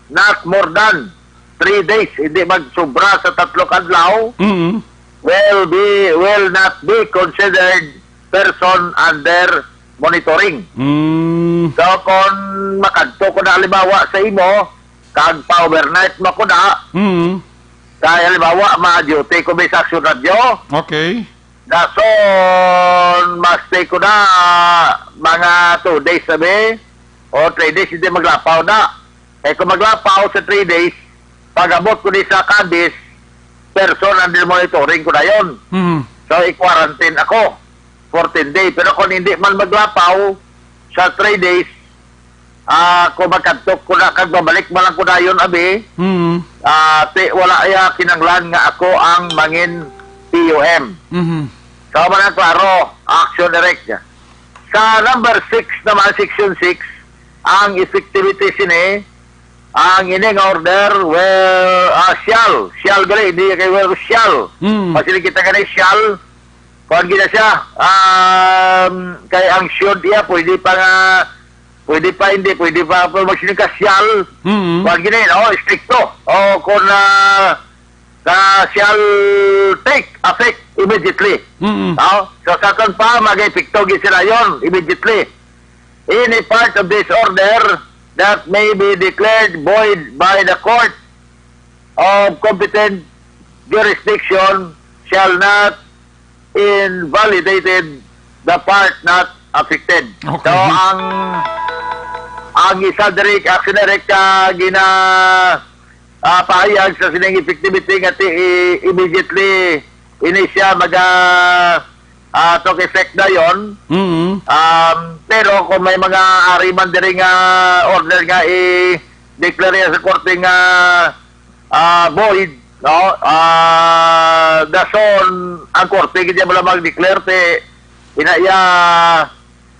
not more than three days, hindi magsobra sa tatlo ka adlaw, Mm. will be, will not be considered person under monitoring. Mm. So, kung makadto ko na, halimbawa, sa imo, kag pa-overnight mo ko na, Mm. kay halimbawa, ma-duty ko may sa Action Radio, Okay. dason, ma-stay ko na mga two days, sabi, o three days, hindi maglapaw na. Kay kung maglapaw sa three days, pag-abot ko ni sa Cadiz, person under monitoring ko na yon. Mm. So, i-quarantine ako, fourteen day. Pero kung hindi man maglapaw sa three days, ah, kung magkadto ko na kag babalik man lang ko dayon, abi, Mm. ah, ti, wala ya kinanglan nga ako ang mangin P U M. Mhm. So, man ang klaro, action direct. Sa number six naman, section six, ang effectivity sini, ang ini nga order, well, ah, shall, shall gali, hindi kay well, shall. Mm. Kasi kita gani shall, kuwan gina siya, um, kay ang should iya, pwede pa nga, pwede pa hindi, pwede pa, pero magsiling ka shall, Mm. kuwan gina, oh, stricto. O kung, ah, na shall take effect immediately. Mm. No? So, sa aton pa, mag-epekto gid sila yon immediately. Any part of this order that may be declared void by the court of competent jurisdiction shall not invalidated the part not affected. Okay. So, ang, ang isa diri, action direct, ah, gina, ah, pahayag sa sining effectivity nga ti-, i-, immediately ini siya maga, ah, took effect na yon. Mm. Um, pero kung may mga ari man diri nga order nga i-declare sa korte nga, ah, void, no? Ah, dason ang korte gid mo lang mag-declare ti ina iya,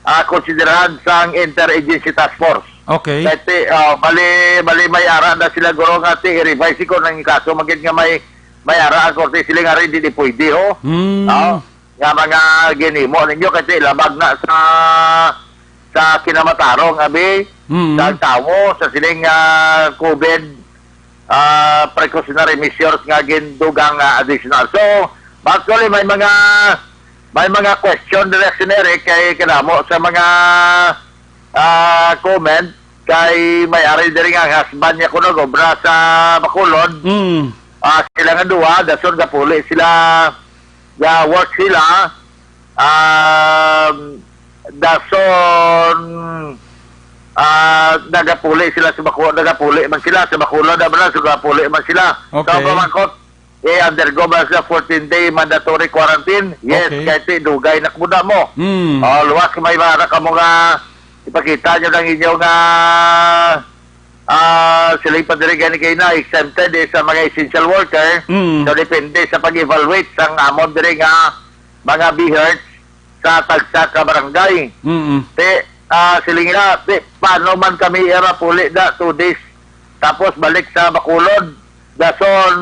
ah, konsiderahan sang interagency task force. Okay. Kay ti, ah, bali, bali may ara na sila guro nga ti i-revise ko nang kaso magid nga may, may ara ang korte sila nga rin di, di pwede, ho. Hmm. No? Nga mga ginimo ninyo kay ti labag na sa, sa kinamatarong, abi, Mm. sa tawo, sa sining, ah, COVID, ah, precautionary measures nga gindugang, ah, additional. So, actually, may mga, may mga question, Director Eric, kay kanamo sa mga, ah, comment, kay may ari diri nga ang husband niya kuno gobra sa Bacolod. Mm. Ah, sila nga duha, dason gapuli sila, ga-work sila. Um, dason, ah, nagapuli sila sa Bacolod, nagapuli man sila sa Bacolod, daw na, so gapuli man sila. Okay. So, pamangkot, i-undergo ba sa fourteen-day mandatory quarantine? Yes, Okay. kay ti dugay na kuda mo. Mm. Oh, luwas kay may mga kamo nga ipakita nyo lang inyo nga, ah, sila pa diri gani kay na exempted, eh, sa mga essential worker. Mm. So, depende sa pag-evaluate sang amon diri nga mga BHERTs sa tagsa ka barangay. Mm. Ti, ah, siling nila, ti, paano man kami ira puli na two days tapos balik sa Bacolod? Dason,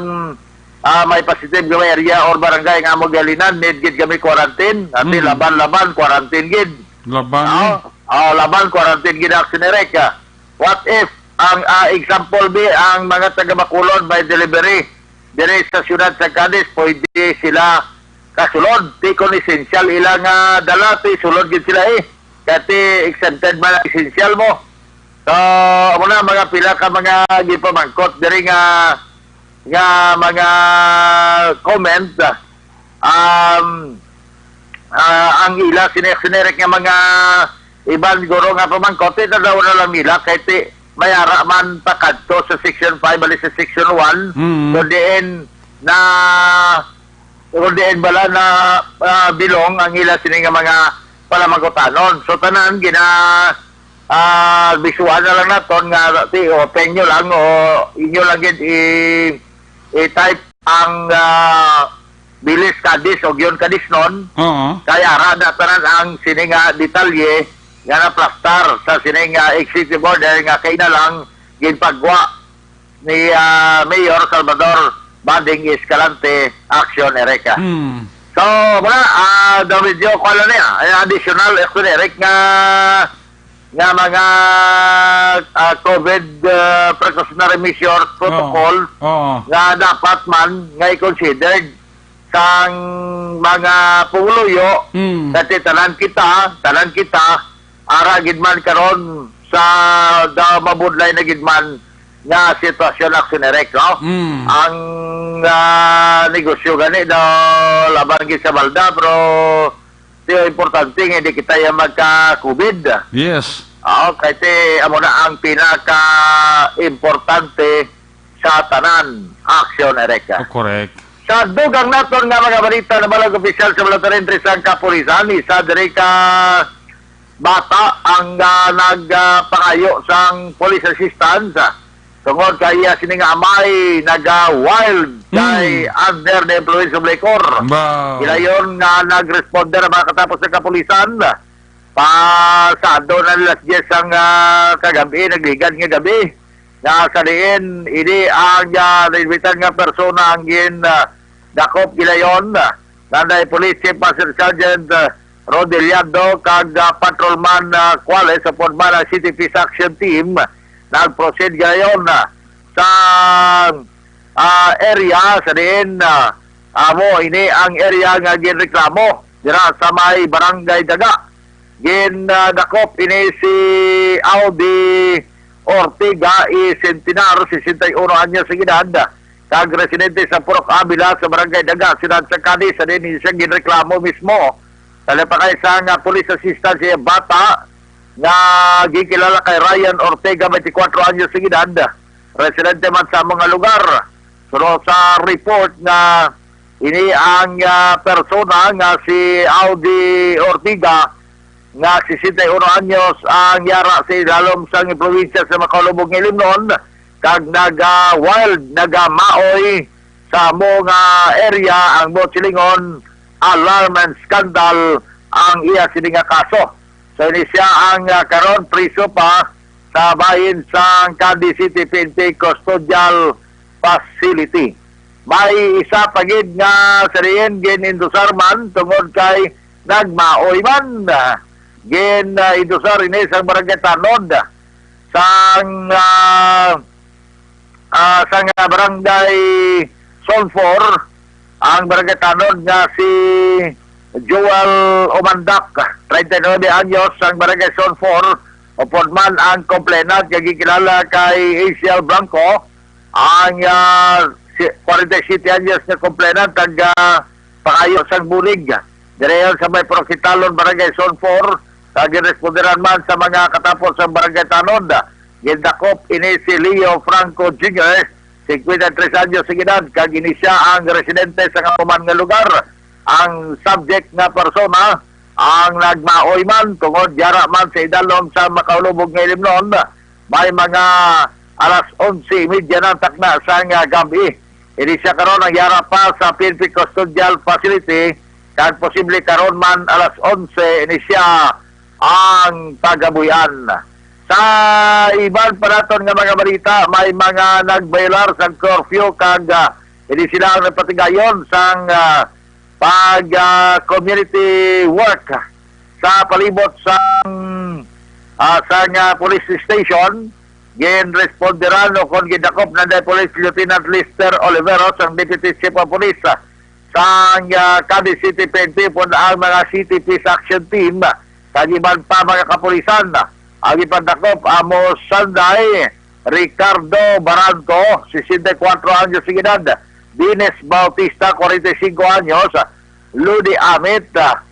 ah, may positive nga area or barangay nga amo galinan, need gid kami quarantine. Ati Mm. laban-laban, quarantine gid. Laban, Oo. eh. Oo, laban, quarantine gid ang sinirek, ah. What if, ang, ah, example, bi, ang mga taga Bacolod may delivery diri sa siyudad sa Cadiz, pwede sila kasulod. Ti kon essential ilang, ah, dala, ti sulod gid sila, eh. Kati exempted man ang essential mo. So, amo na, mga pila ka mga gipamangkot diri nga, nga mga comment, um, ah, ang ila sine-, sinerek nga mga iban guro nga pamangkot, eh, tanaw na lang nila, kay ti, may ara man pakadto sa section five, bali sa section one, Mm. so diin na, so diin bala na, ah, bilong ang ila sini nga mga palamangkutanon. So, tanan, gina, ah, bisuhan na lang naton nga, ti, open nyo lang, o inyo lang gid i-, i-type ang, ah, Bilis Cadiz o Gion Cadiznon, Oo. kay ara na tanan ang sini nga detalye nga naplastar sa sini nga executive order nga kay na lang ginpagwa ni, ah, Mayor Salvador Bading Escalante, Action Ereca. Hmm. So, muna, ah, daw medyo kuwan lang niya, ay additional Action Erec nga nga mga, ah, COVID, ah, precautionary measures protocol Oo. Oo. nga dapat man nga i-considered sang mga pumuluyo Mm. sa ti tanan kita, tanan kita, ara gid man karon sa da-, mabudlay na gid man nga sitwasyon, Action Erec, no? Mm. Ang, ah, negosyo gani daw laban gid sa balda, pero Ti importante nga hindi kita ya magka-COVID. Yes. Oo, kay ti amo na ang pinaka-importante sa tanan. Action, Ereka. Oh, correct. Sa dugang naton nga mga balita, nabalag opisyal sa Military Entry sang Kapulisan, isa diri ka bata ang, ah, nag, ah, pangayo sang police assistance. Tungod kay iya sini nga amay naga-wild kay Mm. under the influence of liquor. Wow. Gilayon nga nag-responder ang mga katapos sa kapulisan. Pasado na alas diyes ang, ah, kagabi, nagligad nga gabi. Nga sa diin, ini ang, ah, nainbitan nga persona ang gin, ah, dakop gilayon. Nanday Police Chief Master Sergeant, ah, Rodeliando kag, ah, Patrolman, ah, Cuales, upod man ang City Peace Action Team, nag-proceed gayon, ah, sa ah, area sa diin, ah, amo ini ang area nga ginreklamo dira sa may Barangay Daga. Gin, ah, dakop ini si Audi Ortega y Centenar, sesenta y uno anyos ang edad, kag residente sa Purok Avila sa Barangay Daga, Siyudad sa Cadiz, sa diin siya ginreklamo mismo. Talipakay sang police assistant siya bata nga gikilala kay Ryan Ortega, twenty-four anyos ang edad, residente man sa mga lugar. Pero sa report nga ini ang, ah, persona nga si Audi Ortega, nga sesenta y uno anyos, ang yara sa idalom sang impluwensya sa makaulubog nga ilimnon, kag naga-wild, nagamaoy sa amo nga area ang buot silingon, alarm and scandal ang iya sini nga kaso. So, ini siya ang, ah, karon priso pa sa bahin sang Cadiz City P N P Custodial Facility. May isa pa gid nga sa diin gin-indusar man tungod kay nagmaoy man. Gin, ah, indusar ini sang Barangay Tanod, sang, ah, ah, sang, ah, Barangay Zone four, ang Barangay Tanod nga si Joel Umandak, treinta y nuebe anyos, sang Barangay Zone four, upod man ang complainant nga gikilala kay A C L Blanco, ang, ah, si, forty-seven anyos nga complainant, taga Pangayo sang Bulig. Direyon sa may Purok Hitalon, Barangay Zone four, kag giresponderan man sa mga katapos sang Barangay Tanod. Gindakop ini si Leo Franco Junior, cincuenta y tres anyos ang edad, kag ini sia ang residente sa amo man nga lugar. Ang subject nga persona ang nagmaoy man tungod yara man sa idalom sa makaulubog nga ilimnon. May mga alas onse y media na takna sang, ah, gab-i. Ini sia karon ang yara pa sa P N P Custodial Facility, kag posible karon man alas onse ini sia ang pagabuy-an. Sa iban pa naton nga mga balita, may mga nagbayolar sang curfew kag, ah, ini sila ang nagpatigayon sang, ah, pag, ah, community work sa palibot sang, ah, sang, ah, police station. Ginresponderan o kon gidakop na ni Police Lieutenant Lester Oliveros, ang Deputy Chief of Police, ah, sang, ah, Cadiz City P N P, pun ang mga City Peace Action Team, kag iban pa mga kapulisan. Ang ipandakop amo sanday Ricardo Baranco, sesenta y cuatro anyos ang edad, Dines Bautista, forty-cinco anyos, Ludi Amit, ah,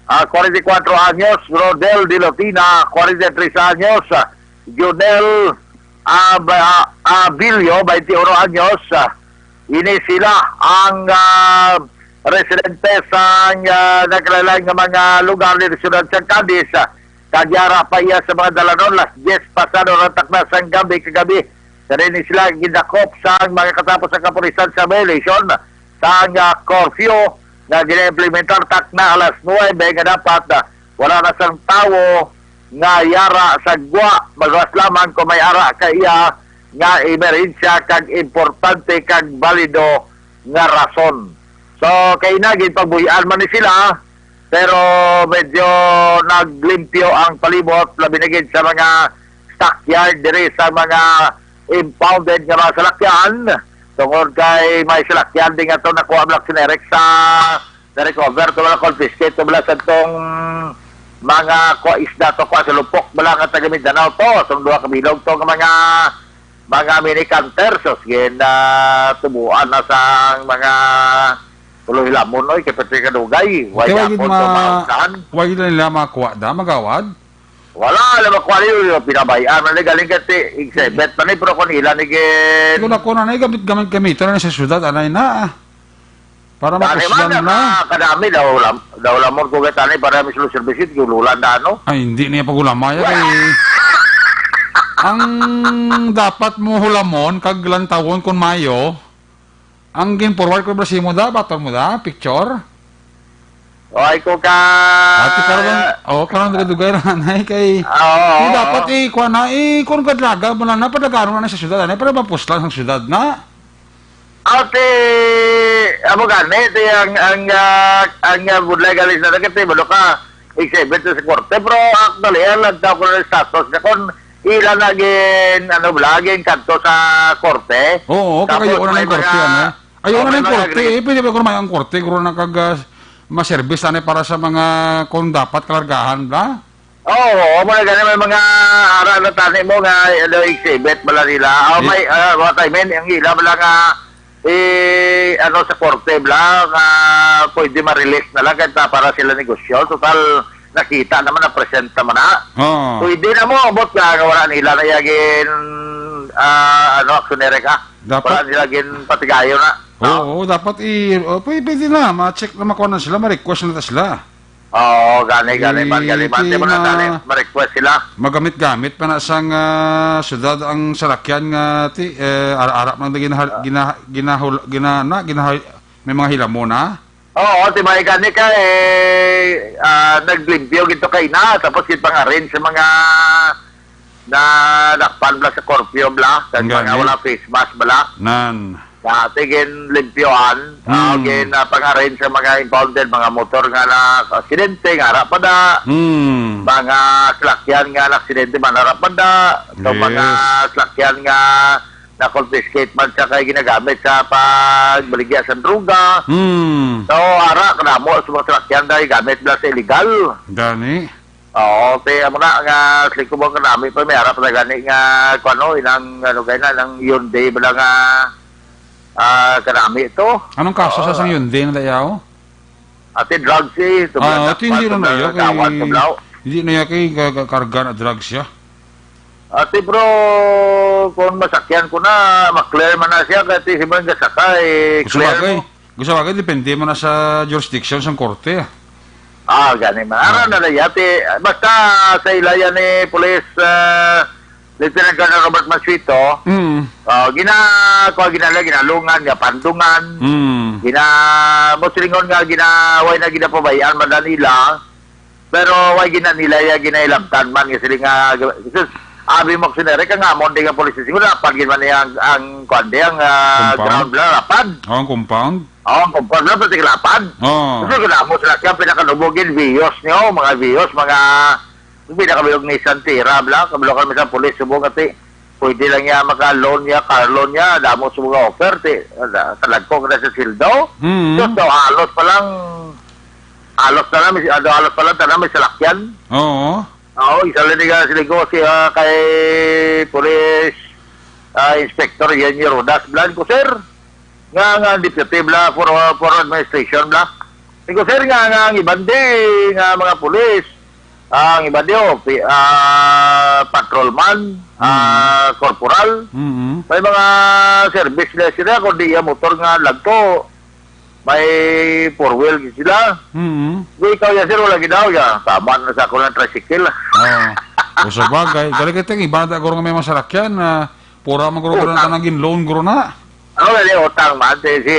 ah, forty-cuatro anyos, Rodel Dilotina, forty-tres anyos, ah, Junel Ab-, ah, Abilio, twenty-uno anyos, ah, ini sila ang, ah, residente sa, ah, nagkalain-lain nga mga lugar dito sa siyudad sa Cadiz, ah, kag yara pa iya sa mga dalanon, las diyes pasado na takna sang gab-i kagabi. Kani ni sila gidakop sang mga katapos sa kapulisan sa violation sang, ah, curfew nga gina-implementar takna alas nuwebe nga dapat, ah, wala na sang tawo nga yara sa gwa, mas lamang kung may ara ka iya nga emerhensya kag importante kag balido nga rason. So, kay na, ginpabuhian man ni sila, pero medyo naglimpyo ang palibot, labi na gid sa mga stockyard diri sa mga impounded nga mga salakyan. Tungod kay may salakyan din nga to nakuha black sinerex sa na-recover to, wala, confiscate to, wala, sa tong mga kwa isda to, kwa sa lupok, wala, nga taga Mindanao to, tong duha ka bilog to nga mga, mga mini canter, so sige na tubuan na sa mga tuloy lamon, oy, kay pati kadugay, Okay, wala wala gid po ma-, sa mga usahan. Wala gid nila makuha da, magawad? Wala, alam mo, kuha nila, pinabayaan man ni galing kati, exhibit man ni, pero kung ila ni gin- Kung ako na, na, gamit, gamit, gamit, na sa syudad, anay na, ah. Para Dali mapuslan man, na. Naka-, kadami daw lam-, daw lamon ko kay tani para mismo service, gululan na, ano? Ay, hindi niya pag-ulamaya kay ang dapat mo hulamon, kag lantawon kung mayo, ang gin-forward ko ba sa imo da, baton mo da, picture? O, ay ko ka Ate karon, oh, karon dugay-dugay ra anay kay Oo, di oo, dapat oo. Eh, kuha na, eh, kung kadlaga mo lang na, padagaron na sa syudad, anay, para mapuslan ang syudad na. Ate, amo gani, ate, ang, ang, ah, ang, ah, budlay galing sa dagat, eh, balo ka, exhibit sa korte, pero actually, ang nagtao ko ng status na kung ila na gin, ano, bala, gin kadto sa korte. Oo, tapos kakayo na may ng korte, mga, ano? Ayaw oh, na may ng mga korte, agri- eh. Pwede ba guro may ang korte? Guro na kag, ah, ma-service na para sa mga kung dapat kalargahan, bla? Oo, oo, mga gani, may mga ara na tani mo nga, ano, exhibit bala nila. Oh, may, ah, what I mean, ang ila bala nga, eh, ano, sa korte bala nga pwede ma-release na lang kahit na para sila negosyo. Total, nakita naman, na-present naman na. Oo. Pwede na mo, abot ka, nga wala nila na yagin, ah, ano, aksyonere ka. Dapat wala nila gin patigayon na. Oo, dapat i-, oh, pwede, pwede na. Ma-check na, makuha na sila, ma-request na ta sila. Oo, gani, gani, man, gani, man. Di mo na, gani, ma-request sila. Magamit-gamit pa na sang, ah, syudad ang salakyan nga, ti, eh, ara-ara man gina-, gina-, ginahul-, gina-, na, ginahul-, may mga hilamon, ha? Oo, ti, may gani ka, eh, ah, naglimpyo gito kay na, tapos gid pang-arrange sa mga na dakpan bala sa curfew bala, kag mga wala face mask bala. Nan. Na, ti, ginlimpyohan, ah, gin, ah, pang-arrange sa mga impounded, mga motor nga na-aksidente, nga ara pa da. Hmm. Mga salakyan nga na-aksidente man, ara pa da. So, mga salakyan nga na-confiscate man sa kay ginagamit sa pagbaligya sa droga. Hmm. So, ara, kadamo sa mga salakyan dahil gamit na sa illegal. Gani. Oo, ti, amo na nga, sa lingkod mo, kanami pa, may ara pa na gani nga, kuwan, no, inang, ano, kay na, nang Hyundai ba na nga, ah, kanami to? Anong kaso sa sang Hyundai na dayaw? Ati, drugs, eh. Ah, ati, hindi na iya kay, hindi na iya kay ga-, ga-, karga na drugs siya. Ati, bro, kung masakyan ko na, ma-clear man na siya, kaya ti, si Bang Gasaka, eh, clear mo. Gusto bagay, depende man na sa jurisdiction sang korte, ah. Ah, gani man. Ara na lang yati. Basta sa ilaya ni Police, ah, Lieutenant Colonel Robert Masuito, ah, gina-, kuha, ginala-, ginalungan, gapandungan, gina-, mo silingon nga gina-, way na ginapabayaan man na nila. Pero way gina-, nila ya ginahilabtan man nga sila nga, sus, abi mo, sinere ka nga, amon di nga police station, dapat gid man niya ang, ang, kuwan di, ang, ah, ground bala, lapad. Oh, ang compound? Oh, ang compound bala, pati lapad. Oh. Kasi kung amo sila, kaya pinakanubog gid, Vios niyo, mga Vios, mga, pinakamilog ni Santira, bala, kabilog kami sa police, subong ati. Pwede lang niya maka-loan niya, car loan niya, damo sa mga offer, ti, ah, talagko ka na sa sweldo. Mm. Sus, daw halos pa lang, halos na lang, may, ah, daw halos pa lang, tanan may salakyan. Oo. Oo, isa lang ni ka, sila ko, si, ah, kay Police, ah, Inspector Yenny Rodas, blan ko, sir. Nga, nga, deputy, bla, for, for administration, bla. Sila ko, sir, nga, nga, ang iban di, nga mga pulis, ang iban di, oh, pi-, ah, patrolman, ah, corporal. Mm-hmm. May mga service na sila, kung di iya motor nga lagto, may four wheel gid sila. Mm-hmm. Di ikaw yan, sir, wala gid daw, ya. Tama na sa ako ng tricycle. Oh. O sa bagay, galing kita, iba na guro nga may mga salakyan, ah, Pura man guro, oh, guro na utang. Tanang gin-loan, guro na. Ano na yung utang man? Si, si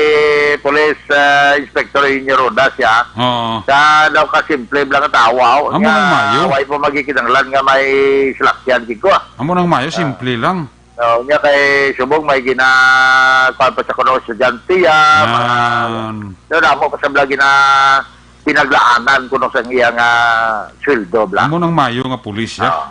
Police, ah, Inspector Inyo Rodas, ya. Oo. Sa daw ka simple lang ang tawa, oh. Amo nga, nang mayo. Way pa magikinanglan nga may salakyan, gid ko, ah. Amo nang mayo, ah, simple lang. Oh, nya kay subong may gina-, kuwan pa sa kuno estudyante, ya. Yan. Mga, no, damo pa sa bala gina-, pinaglaanan kuno sa iyang, ah, sweldo, bala. Amo nang mayo nga pulis, ya. Oo.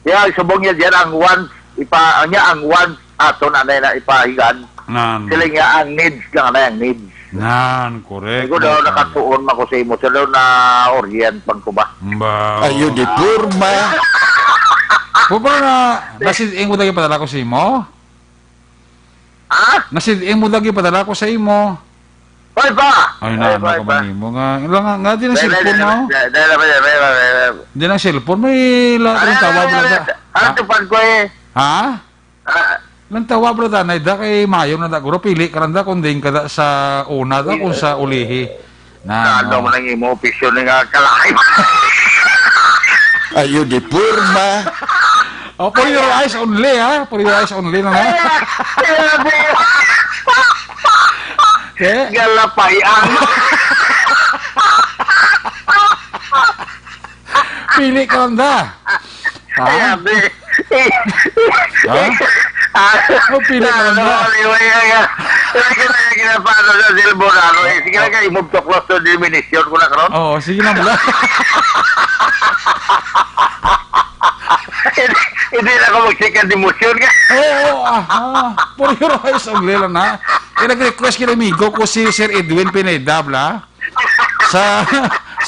Kaya subong niya diyan ang wants, ipa-, ang niya ang wants ato na na, na ipahigan. Nan. Sila nga ang needs lang na ang needs. Nan, correct. Siguro daw nakatuon man ko sa imo, sila na orient man ko ba? Ba. Ayo di porma. Pupra na, nasiding mo lagi padala ko sa imo? Ha? Nasiding mo lagi padala ko sa imo. Hoy, pa! Ay, na, ano ka man imo nga? Nga, nga, di na cellphone mo? Dahil, dahil, dahil, dahil, dahil, dahil. Di na cellphone, may la-, ano, tawag ano, na ano, da. Ano, ha? Tupad ko eh. Ha? Ah. Nang tawag na da, na da kay mayo na da, guro, pili ka lang da, kung diin ka da sa una da, kung sa ulihi. Na, na, ano, ano man ang imo opisyon nga kalain? Ayo di porma. Oh, for your eyes only, ha? For your eyes only na, ha? Ay, grabe. Okay? Galapayan. Pili ka lang da. Ha? Ay, grabe. Ha? Ah, oh, pili ka lang da. Ano, ano, ano, ano, ano, ano, ano, ano, ano, ano, eh, sige lang kayo, move to close to diminisyon ko na karon. Oo, sige lang, bala. Hindi, Hindi na ako mag-second emotion ka. Oo, aha. For your eyes only lang na. Kaya nag-request kay amigo ko si Sir Edwin Pineda, bla. Sa,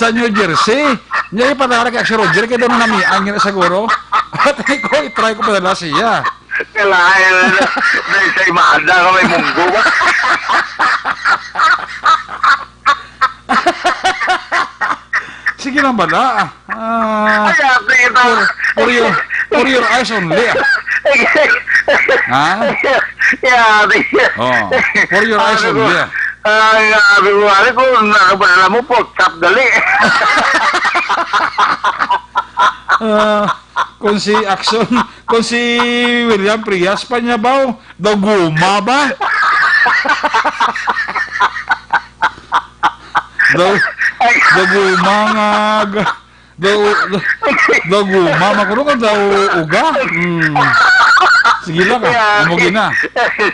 sa New Jersey. Niya ipadara kay si Roger, kaya doon namian nga siguro. At ko, i-try ko padala siya. Kalain na, na sa imada ka may munggo ba? Sige lang bala. Ah, Ay, ate, ito. for, for your, for your eyes only, ah. Ha? Yeah, ate. Oh, for your eyes Ano ko? only, ah. Ay, sabi ko, ano ko, ano ba na mo, pork chop, dali. Ah, kung si Action, kung si William Frias pa niya ba, daw guma ba? Daw, Ay. daw guma nga, ga-, daw, daw guma, makuno ka daw uga. Hmm. Sige lang, ah. Yeah. Amo gina.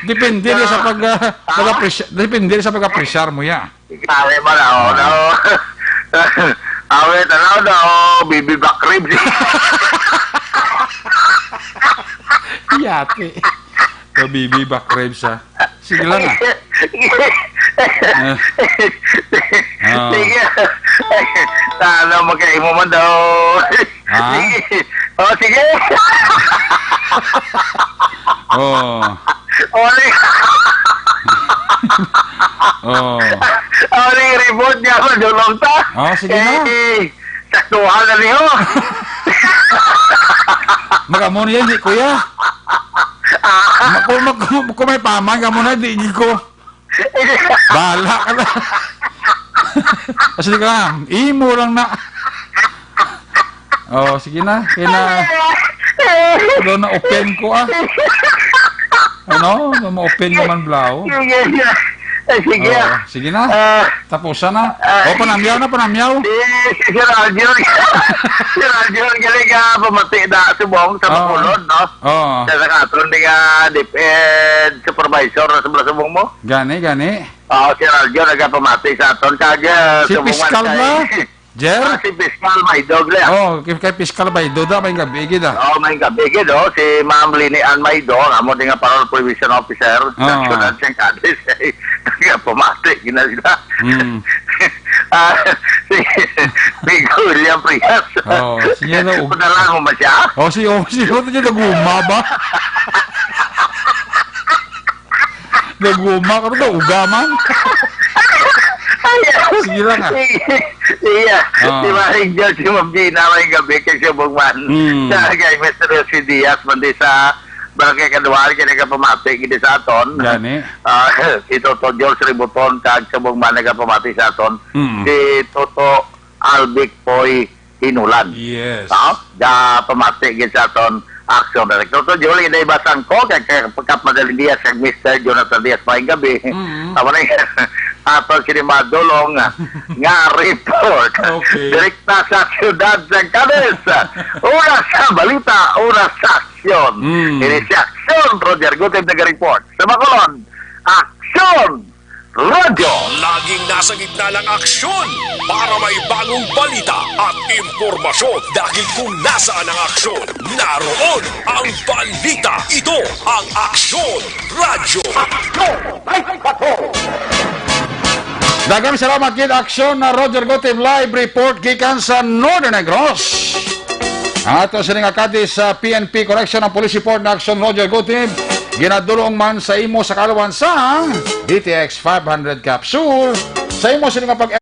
Depende rin sa pag, ah, pag-appreci-, depende rin sa pag-appreciar mo, ya. Kaya ba na, oh, Ah. no? Awi, tanaw na, oh, baby back ribs. Yati. Baby back ribs, ah. Sige lang, ah. Ah. Sige. Sana magkaimo man daw. Ha? Sige. Oh, sige. Oh. Oli. Oh. Oli, report niya, madulong ta. Oh, sige na. Eh, saktuhan na niyo. Magamo niya, hindi, kuya. Ah. Ma-, kung, mag-, kung, kung may paman ka muna, di, di ko. Bahala ka na. Kasi ka, imo lang na. Oh, sige na. Kaya na, ano na, open ko, ah. Ano? Ma-open naman, Blau. Sige na. Eh, sige, Oh, ah. sige na. Ah. Tapusan na. Ah. Oh, panamyaw na, panamyaw. Si, si Sir Aljon. Si Sir Aljon, galing ka, pamati na, subong sa Oh. Bacolod, no? Oh. Sa, sa katon, di ka, DepEd supervisor na sa Balasubong mo? Gani, gani. Oo, si Sir Aljon, nagapamati sa aton. Kag, ah, Si subong man Piskal kay ba? Jer? Ah, si Piskal Maidog, le. Oh, kay, kay Piskal Maidog, da, may gabi, gid, ah. Oo, may gabi, gid, oh. Si Ma'am Lini Ann Maidog, amo din nga parol provision officer. Oo. Sa syudad San Cadiz. Nagapamati, gina sila. Mm. Ah, si, si William Frias. Oo, siya na, ug- Padala mo ba siya? Oh, si, oh, si, oh, siya naguma ba? Naguma ka rin, uga man. Ayaw. Sige lang, ah. Sige, sige, ah. Ah. Si Maring George, si Ma'am Gina, may gabi kay Subong man. Hmm. Sa kay Mister Elsie Diaz, man di sa Barangay Kaduhan, kaya nagapamati, gini sa aton. Gani. Ah, si Toto George Ributon, kag Subong man nagapamati sa aton. Mm. Si Toto Albic Poy Hinulan. Yes. Ah, da pamati gid sa aton action director. So, Julie, na ibasang ko, kay, kay Kap Madaling Diaz, kag Mister Jonathan Diaz, maayong gabi. Mm. Tama na yun. Aton sini madulong nga report. Okay. Direkta sa siyudad sa Cadiz. Una sa balita, una sa aksyon. Mm. Ini si Aksyon, Roger Gutib nag-report. Sa Bacolod, Aksyon! Radyo. Laging nasa gitna ng aksyon para may bagong balita at impormasyon. Dahil kung nasaan ang aksyon, naroon ang balita. Ito ang Aksyon Radyo. Daghang salamat gid, Aksyon na Roger Gutib, live report gikan sa Northern Negros. Ang ato sini nga kadi sa P N P Correction, ang police report na Aksyon Roger Gutib, ginadulong man sa imo sa kaalawan sa D T X five hundred capsule. Sa imo sini nga pag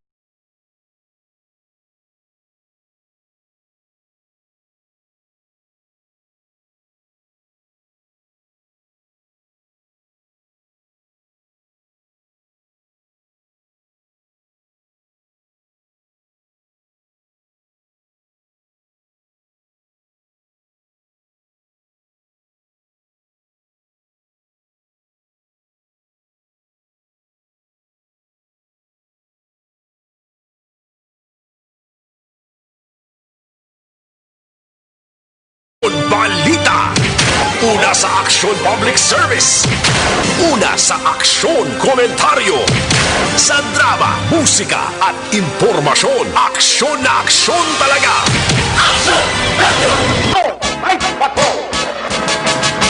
Balita. Una sa aksyon, public service. Una sa aksyon, komentaryo. Sa drama, musika, at impormasyon. Aksyon na aksyon talaga. Aksyon! Radyo! Go! Fight Patrol!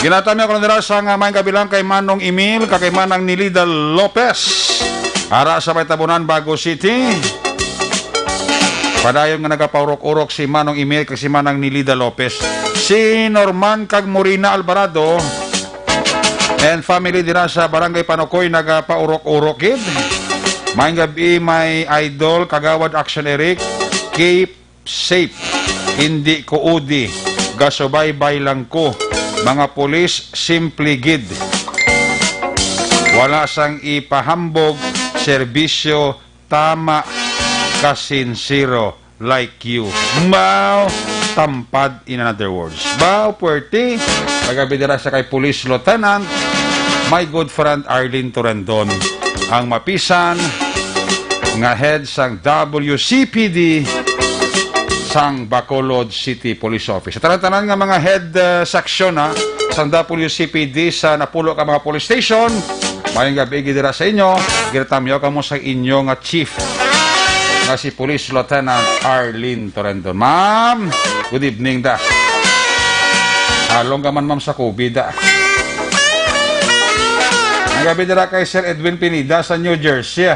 Ginatamya ko na dira sa nga may kabilang kay Manong Emil, kag kay Manang Nilida Lopez. Ara sa may Tabunan, Bago City. Padayon nga nagapaurok-urok si Manong Emil kag si Manang Nilida Lopez. Si Norman kag Morina Alvarado and family dira sa Barangay Panukoy nagapaurok-urok gid. Maayong gabi, my idol, Kagawad Action Eric. Keep safe. Hindi ko udi. Gasubaybay lang ko. Mga pulis, simple gid. Wala sang ipahambog, serbisyo, tama, kasinsiro, like you. Mao, tampad, in another words. Bao, puwerte, pagabi dira sa kay Police Lieutenant, my good friend Arlene Torendon, ang mapisan nga head sang W C P D sang Bacolod City Police Office. Sa tanan-tanan nga mga head, uh, section, ha, sang W C P D sa napulo ka mga police station, maayong gabi gid dira sa inyo. Ginatamyaw kamo sa inyo nga chief nga si Police Lieutenant Arlene Torendon. Ma'am, good evening da. Halong ka man, ma'am, sa COVID, da. Ang gabi dira kay Sir Edwin Pineda sa New Jersey.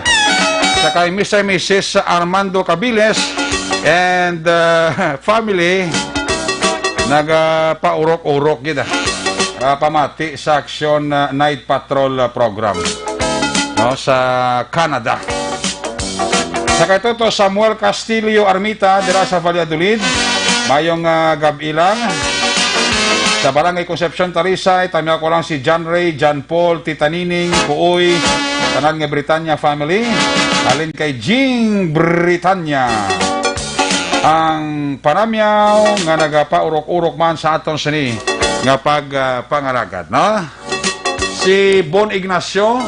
Sa kay Mister and Missus Armando Cabiles and, uh, family, nagapaurok-urok gid, ah. Ah, pamati sa Action, uh, Night Patrol, uh, program, no, sa Canada. Sa kay Toto Samuel Castillo Armita dira sa Valladolid, mayong, ah, gab-i lang. Sa Barangay Concepcion, Talisay, tamyaw ko lang si John Ray, John Paul, Tita Nining, Kuoy, tanan nga Britanya family. Halin kay Jing Britanya, ang panamyaw nga nagapaurok-urok man sa aton sini nga pag, ah, pangalagad, no? Si Bon Ignacio,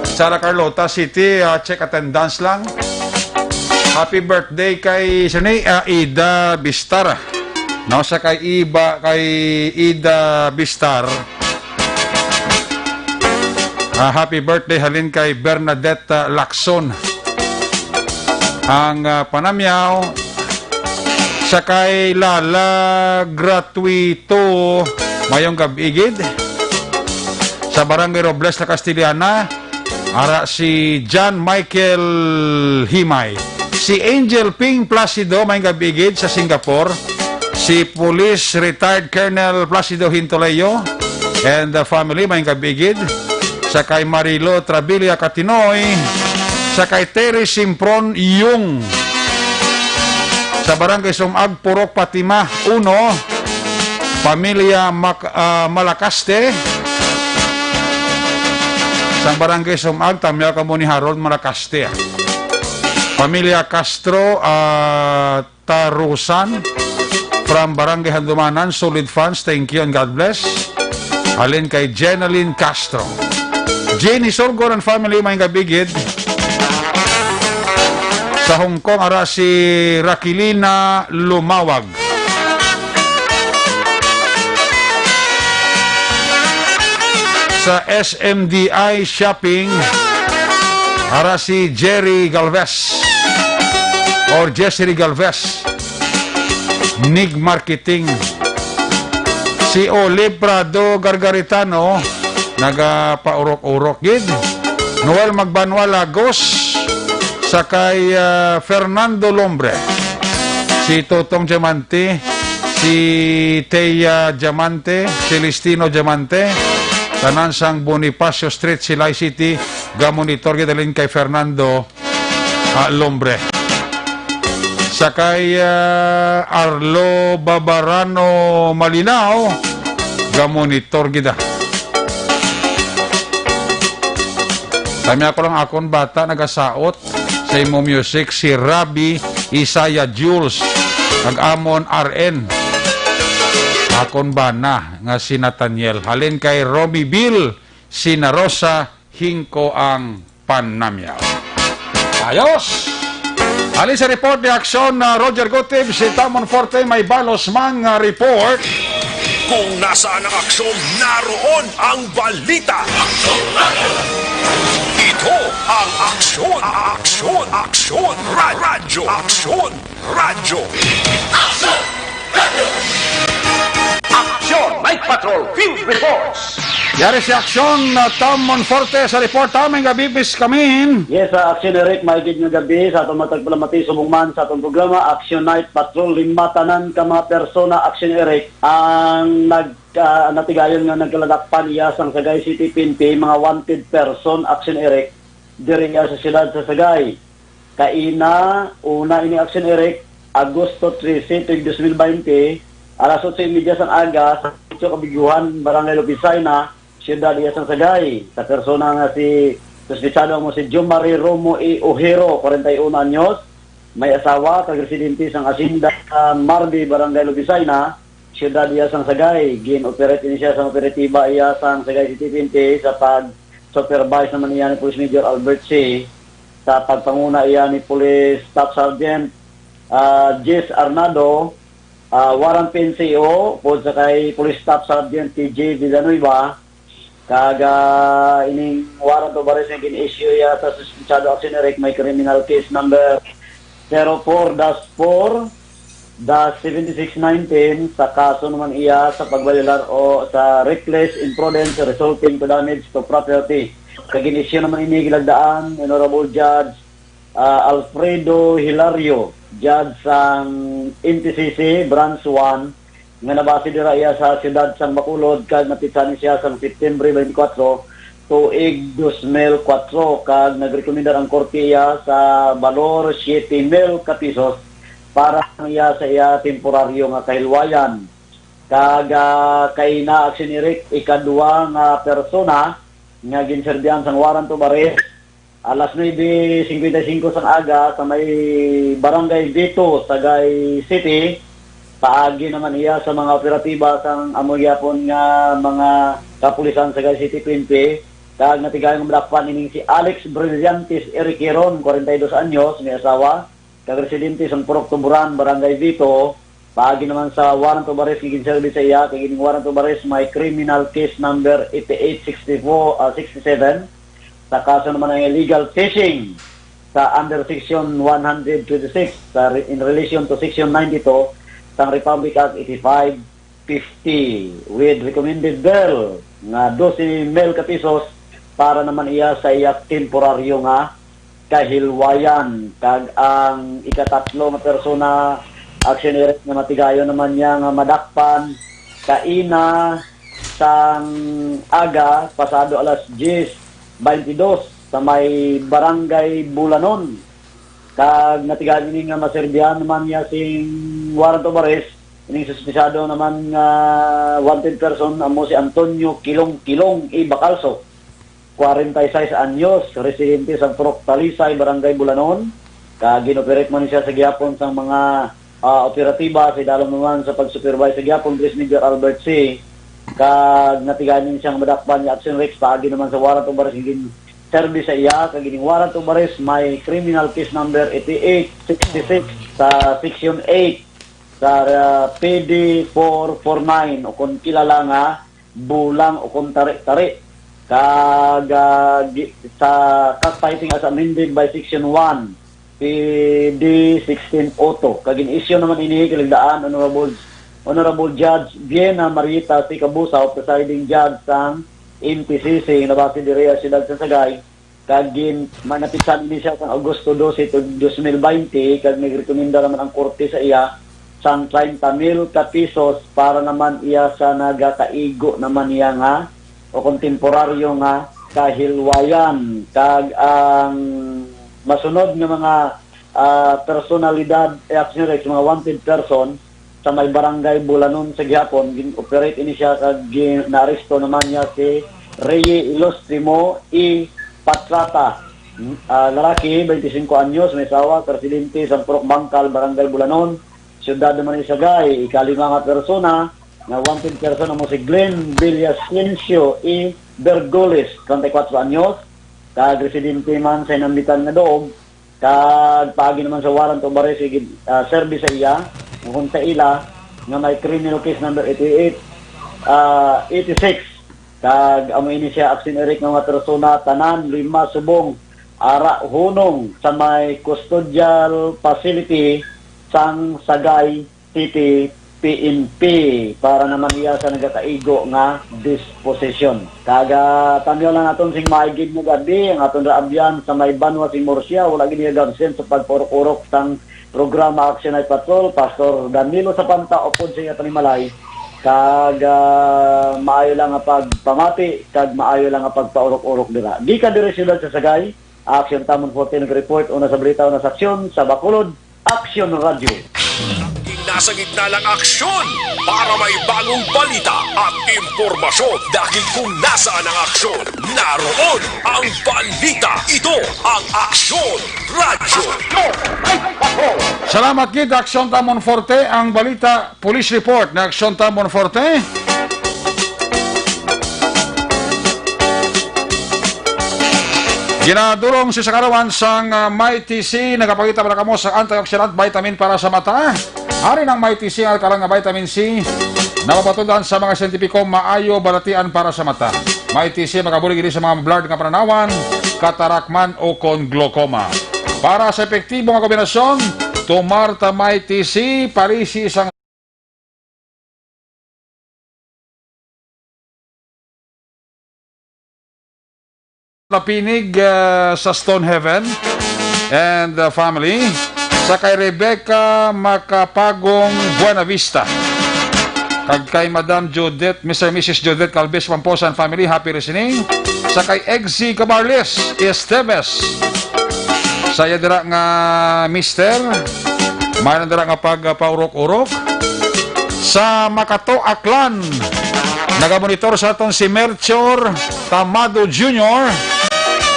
Sara Carlota City, ah, check attendance lang. Happy birthday kay, sini, ah, Ida Bistar. No, sa kay Iba, kay Ida Bistar. Ah, happy birthday halin kay Bernadette, ah, Lacson. Ang, ah, panamyaw sa kay Lala Gratuito, mayong gab-i gid. Sa Barangay Robles, La Castellana, ara si John Michael Himay. Si Angel Ping Placido, mayong gab-i gid sa Singapore. Si Police Retired Colonel Placido Hintoleyo and the family, mayong gab-i gid. Sa kay Marilo Trabilia Katinoy, sa kay Terry Simpron Yung, sa Barangay Sumag, Purok Fatima uno, pamilya Mac-, ah, Malacaste, sang Barangay Sumag, tamyaw kamo ni Harold Malacaste, ah. Pamilya Castro, ah, Tarusan, from Barangay Handumanan, solid fans, thank you and God bless. Halin kay Jenaline Castro. Jenny Sorgon and family, mayong gab-i gid. Sa Hong Kong, ara si Raquelina Lumawag. Sa S M D I Shopping, ara si Jerry Galvez or Jessry Galvez. Nig Marketing. Si Olive Prado Gargaritano, nagapaurok-urok gid. Noel Magbanwa Lagos, sa kay, ah, Fernando Lombre. Si Totong Diamante, si Thea Diamante, Celestino Diamante, tanan sang Bonifacio Street, Silay City, gamonitor gid halin kay Fernando, ah, Lombre. Sa kay, ah, Arlo Babarano Malinao, gamonitor gid, ah. Tamyaw ko lang, akon bata nagasaot sa imo music, si Rabi Isaiah Jules, ag amon R N. Akon bana nga si Nathaniel. Halin kay Romy Bill, si Narosa, Hingko ang panamyaw. Ayos! Halin sa report ni Aksyon na Roger Gutib, si Tamon Forte may balos man nga report. Kung nasaan ang aksyon, naroon ang balita. Ito ang Aksyon, Aksyon, Aksyon, Ra-, Radyo, Aksyon, Radyo. Aksyon! May pat- Patrol Field Reports. Yari si Aksyon, uh, Tom Monforte sa report. Tom, may gabi, Miss Kamin. Yes, sa Aksyon Eric, may gid nga gabi sa atong matag palamati subong man sa atong programa, Aksyon Night Patrol. Lima tanan ka mga persona, Aksyon Eric, ang nag, ah, natigayon nga nagkaladakpan iya sang Sagay City P N P, mga wanted person, Aksyon Eric, diri iya sa siyudad sa Sagay. Kaina, una ini, Aksyon Eric, Agosto trese, tuig dos mil baynte, alas otso y media sang aga, sa Sitio Kabiguhan, Barangay Lubisayna, siyudad iya sang Sagay. Sa persona nga si suspitsado amo si Jomari Romo E. Ojero, kwarenta y uno anyos, may asawa, kag residente sang Hacienda Mardi, Barangay Lubisayna, siyudad iya sang Sagay. Gin-operate ini siya sang operatiba iya sang Sagay City P N P sa pag-supervise naman iya ni Police Major Albert C. Sa pagpanguna iya ni Police Staff Sergeant, ah, Jess Arnado, ah, warrant P N C O, pod sa kay Police Staff Sergeant T J Villanueva, kag, ah, ining warrant of arrest nga gin-issue iya sa suspitsado, Aksyon Eric, may criminal case number zero four dash four dash seven six nineteen, sa kaso naman iya sa pagbayolar o sa reckless imprudence resulting to damage to property. Kag gin-issue naman ini, gilagdaan, Honorable Judge, ah, Alfredo Hilario, judge sang M T C C Branch one, nga nabase dira iya sa siyudad sang Bacolod, kag napitsa ni siya sang September twenty-four, tuig dos mil kuwatro, kag nagrekomendar ang korte iya sa balor siete mil ka pisos para iya sa iya temporaryo nga kahilwayan. Kag, ah, kaina, Aksyon Eric, ikadua nga persona nga ginserbihan sang warrant of arrest, alas nuebe cincuenta y cinco sang aga, sa may Barangay Vito, Sagay City, paagi naman iya sa mga operatiba sang amo gyapon nga mga kapulisan sa Sagay City P N P, kag natigayon nga madakpan ining si Alex Brillantes Eriqueron, kwarenta y dos anyos, may asawa, kag residente sang Purok Tuburan, Barangay Vito. Paagi naman sa warrant of arrest nga ginserbi sa iya, kag ining warrant of arrest may criminal case number eighty-eight sixty-four, ah, sixty-seven, sa kaso naman ang illegal fishing sa under section one hundred twenty-six sa re-, in relation to section ninety-two sang Republic Act eighty-five fifty, with recommended bail nga dose mil ka pisos para naman iya sa iya temporaryo nga kahilwayan. Kag ang ikatatlo nga persona, Aksyon Eric, nga matigayon naman niya nga madakpan kaina sang aga, pasado alas diyes baynte dos, sa may Barangay Bulanon. Kag natigayon ini nga maserbihan naman niya sing warrant of arrest ining suspitsado naman nga wanted person, amo si Antonio Kilong Kilong E. Bacalso, kwarenta y seis anyos, residente sa Purok Talisay, Barangay Bulanon. Kag gin-operate man siya sa gihapon sang mga, ah, operatiba sa idalom naman sa pag-supervise sa gihapon Police Major Albert C. Kag natigayon siyang madakpan ni Action Rex paagi naman sa warrant of arrest nga ginserbi sa iya, kag ining warrant of arrest may criminal case number eighty-eight sixty-six sa section eight sa, ah, P D four four nine, o kon kilala nga bulang o kon tari-tari. Kag, ah, gi-, sa cockfighting as amended by section one, P D sixteen oh two. Kag in-issue naman ini, kilagdaan, Honorable, Honorable Judge Vienna Marieta C. Cabusao, presiding judge sang M T C C, nga nabase diri sa siyudad sa Sagay, kag gin-, manapitsan ini siya sang Agosto dose, to dos mil baynte, kag nagrekomenda naman ang korte sa iya sang treinta mil ka pesos para naman iya sa nagakaigo naman niya nga o kung temporaryo nga kahilwayan. Kag ang masunod nga mga, ah, personalidad, eh, action, like, mga wanted person sa may barangay Bulanon sa gihapon, gin-operate ini siya kag gin-, naaresto naman niya si Reye Ilustrimo E. Patrata, ah, lalaki, twenty-five anyos, may asawa, residente sa Purok Bangkal, Barangay Bulanon, siyudad naman ni Sagay. Ikalima nga persona nga wanted person amo si Glenn Villasencio E. Bergoles, treinta y cuatro anyos, kag residente man sa inambitan nga duog, kag paagi naman sa warrant of arrest, igid-, ah, serbi sa iya, kung sa ila, nga may criminal case number eighty-eight, ah, eighty-six. Kag amo ini siya, Action Eric, nga mga persona, tanan, lima subong ara hunong sa may custodial facility sang Sagay City P N P para naman iya sa nagakaigo nga disposisyon. Kag, ah, tamyaw lang naton sing maigid nga gab-i, ang aton ra abyan sa may banwa sing Murcia, wala gid niya absent sa pagpaurok-urok sang programa Action Night Patrol, Pastor Danilo Sapanta, upod sa iya panimalay. Kag, ah, maayo lang nga pagpamati, kag maayo lang nga pagpaurok-urok dira. Gikan diri siyudad sa Sagay, Action Tamon fourteen nag-report, una sa balita, una sa aksyon, sa Bacolod, Action Radio. Daging nasa gitna lang aksyon para may bagong balita at impormasyon. Dahil kung nasaan ang aksyon, naroon ang balita. Ito ang Aksyon Radyo. Salamat gid, Aksyon Tamon Forte. Ang balita, police report na Aksyon Tamon Forte. Ginadulong si Sakarawan sang, ah, Mighty C, nagapakita para kamo sa antioxidant vitamin para sa mata. Ari ng Mighty C, ang kalang nga vitamin C, napapatudan sa mga siyentipiko, maayo balatian para sa mata. Mighty C, makabulig ini sa mga blurred nga pananawan, katarak man o kon glaucoma. Para sa epektibo nga kombinasyon, tumar ta Mighty C, parisi sang Lapinig, ah, sa Stonehaven and, ah, family, sa kay Rebecca Macapagong Buenavista, kag kay Madam Judith, Mister Missus Judith Calves Pamposan family, happy listening, sa kay Eggsy Camarles Esteves, sa iya dira nga mister, may na dira nga pagpaurok-urok. Sa Makato, Aklan, nagamonitor sa aton si Melchor Tamado Junior,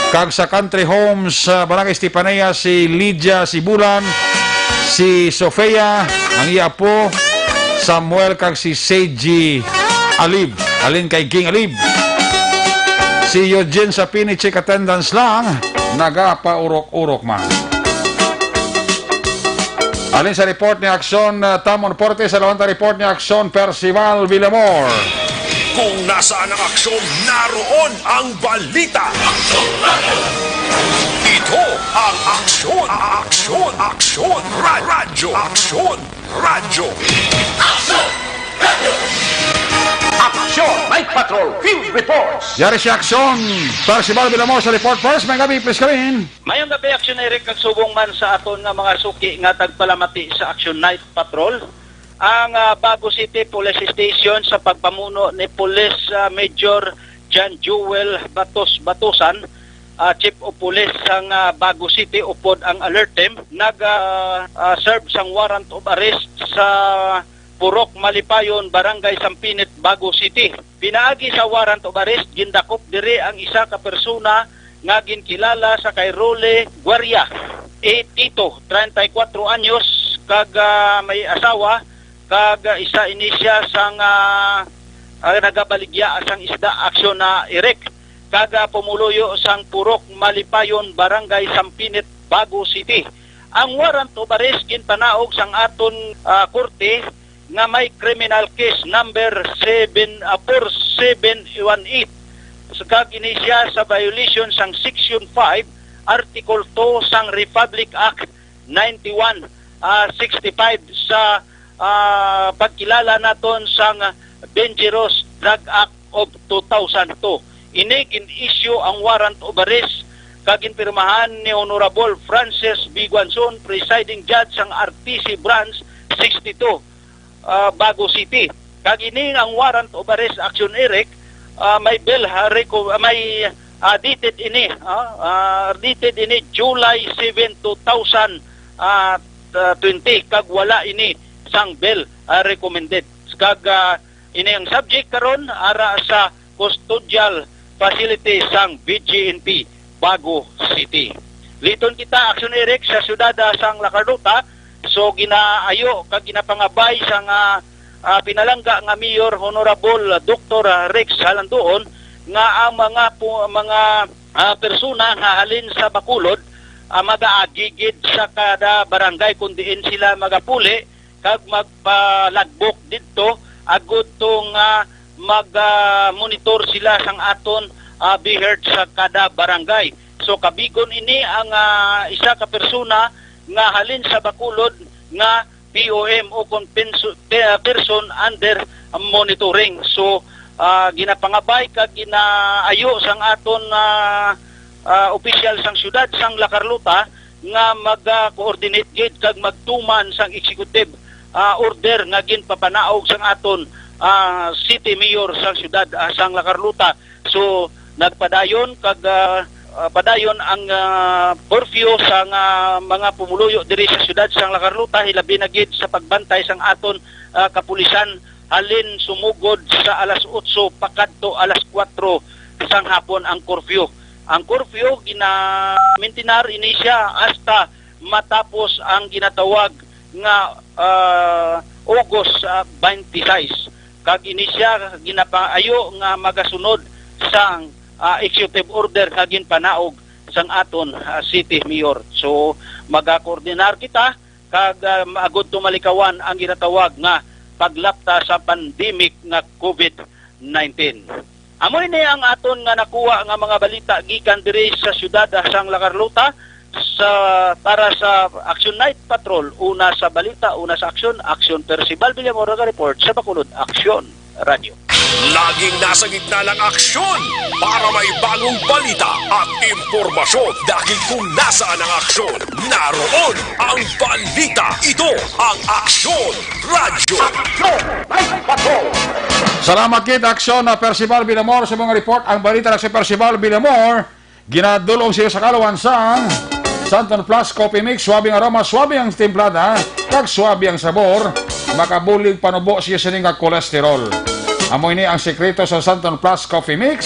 kag sa Country Homes sa Barangay Estepania, si Lydia Sibulan, si Sofia, ang iya apo, Samuel, kag si Seiji Alib. Alin kay King Alib? Si Eugene sa Pinichik attendance lang, nagapaurok-urok man. Alin sa report ni Aksyon, uh, Tamon Porte, sa lawanta report ni Aksyon, Percival Villamor. Kung nasaan ang aksyon, naroon ang balita. Ito ang Aksyon, Aksyon, Aksyon, Ra-, Radyo, Aksyon, Radyo. Aksyon! Aksyon! Night Patrol Field Reports! Yari si Aksyon, Percival Villamor sa report first. May gabi, please, Karin. Mayong gabi, Aksyon Eric, kag subong man sa aton nga mga suki nga tagpalamati sa Action Night Patrol, ang, ah, Bago City Police Station sa pagpamuno ni Police, ah, Major John Joel Batos Batusan, ah, Chief of Police sang, ah, Bago City, upod ang alert team, nag, ah, ah, serve sang warrant of arrest sa Purok Malipayon, Barangay Sampinit, Bago City. Pinaagi sa warrant of arrest, gindakop diri ang isa ka persona nga ginkilala sa kay Rolly Guerra E. Tito, treinta y cuatro anyos, kag, ah, may asawa, kag, ah, isa ini siya sang, ah, ah, nagabaligya sang isda, Aksyon na Eric, kag, ah, pumuluyo sang Purok Malipayon, Barangay Sampinit, Bago City. Ang warrant of arrest ginpanaog sang aton, ah, korte nga may criminal case number seven, ah, four seven one eight. Sa kag ini siya sa violation sang Section five, Article two sang Republic Act ninety-one, ah, sixty-five sa, ah, pagkilala naton sang Dangerous Drug Act of two thousand two. Ini gin-issue ang warrant of arrest kag ginpirmahan ni Honorable Francis B. Guanzon, Presiding Judge sang R T C Branch sixty-two, ah, Bago City. Kag ini ang warrant of arrest, Action Eric, ah, may bail, ha, reco-, ah, may, ah, dated ini, ah, ah, dated ini July seven, two thousand, ah, ah, twenty, kag wala ini sang bail, ah, recommended. Kag, ah, ini ang subject karon ara sa custodial facility sang B G N P Bago City. Liton kita, Action Eric, sa siyudad, ah, sang La Carlota. So, ginaayo kag ginapangabay sang, ah, ah, pinalangga nga Mayor, Honorable Doktor Rex Halandoon, nga ang mga pu-, mga, ah, persona nga halin sa Bacolod, ah, magaagi gid sa kada barangay kung diin sila magapuli kag magpalagbok didto, agud to nga mag, ah, monitor sila sang aton, ah, BHERT sa kada barangay. So, kabigon ini ang, ah, isa ka persona nga halin sa Bacolod nga P O M o kon penso-, pe-, person under monitoring. So, ah, ginapangabay kag ginaayo sang aton, ah, ah, opisyal sang siyudad sang La Carlota nga mag-coordinate gid kag magtuman sang executive, ah, order nga ginpapanaog sang aton, ah, city mayor sang siyudad, ah, sang La Carlota. So, nagpadayon kag, ah, ah, padayon ang, ah, curfew sang, ah, mga pumuluyo diri sa siyudad sang La Carlota, hilabi na gid sa pagbantay sang aton, ah, kapulisan, halin sumugod sa alas otso pakadto alas kuwatro sang hapon ang curfew. Ang curfew gina-mintinar ini siya hasta matapos ang ginatawag nga, ah, August, ah, twenty-six. Kag ini siya ginapaayo nga magasunod sang, ah, executive order nga ginpanaog sang aton, ah, city mayor. So, magakoordinar kita kag, ah, agud to malikawan ang ginatawag nga paglapta sa pandemic nga COVID nineteen. Amo ini ang aton nga nakuha nga mga balita gikan diri sa siyudad sang La Carlota. Sa, para sa Action Night Patrol, una sa balita, una sa aksyon, Aksyon Percival Villamor, nag-report sa Bacolod Aksyon Radio. Laging nasa gitna ng aksyon para may bagong balita at impormasyon, dahil kung nasaan ang aksyon, naroon ang balita. Ito ang Aksyon Radyo. Salamat gid, Aksyon, ah, Percival Villamor, sa mga report. Ang balita na si Percival Villamor, ginadul-ong siya sa kaluhan sang Santon Plus Coffee Mix. Suabe ang aroma, suabe ang timplada, kag suabe ang sabor. Makabulig panubo siya sini nga kolesterol. Amo ini ang sikreto sa Santon Plus Coffee Mix.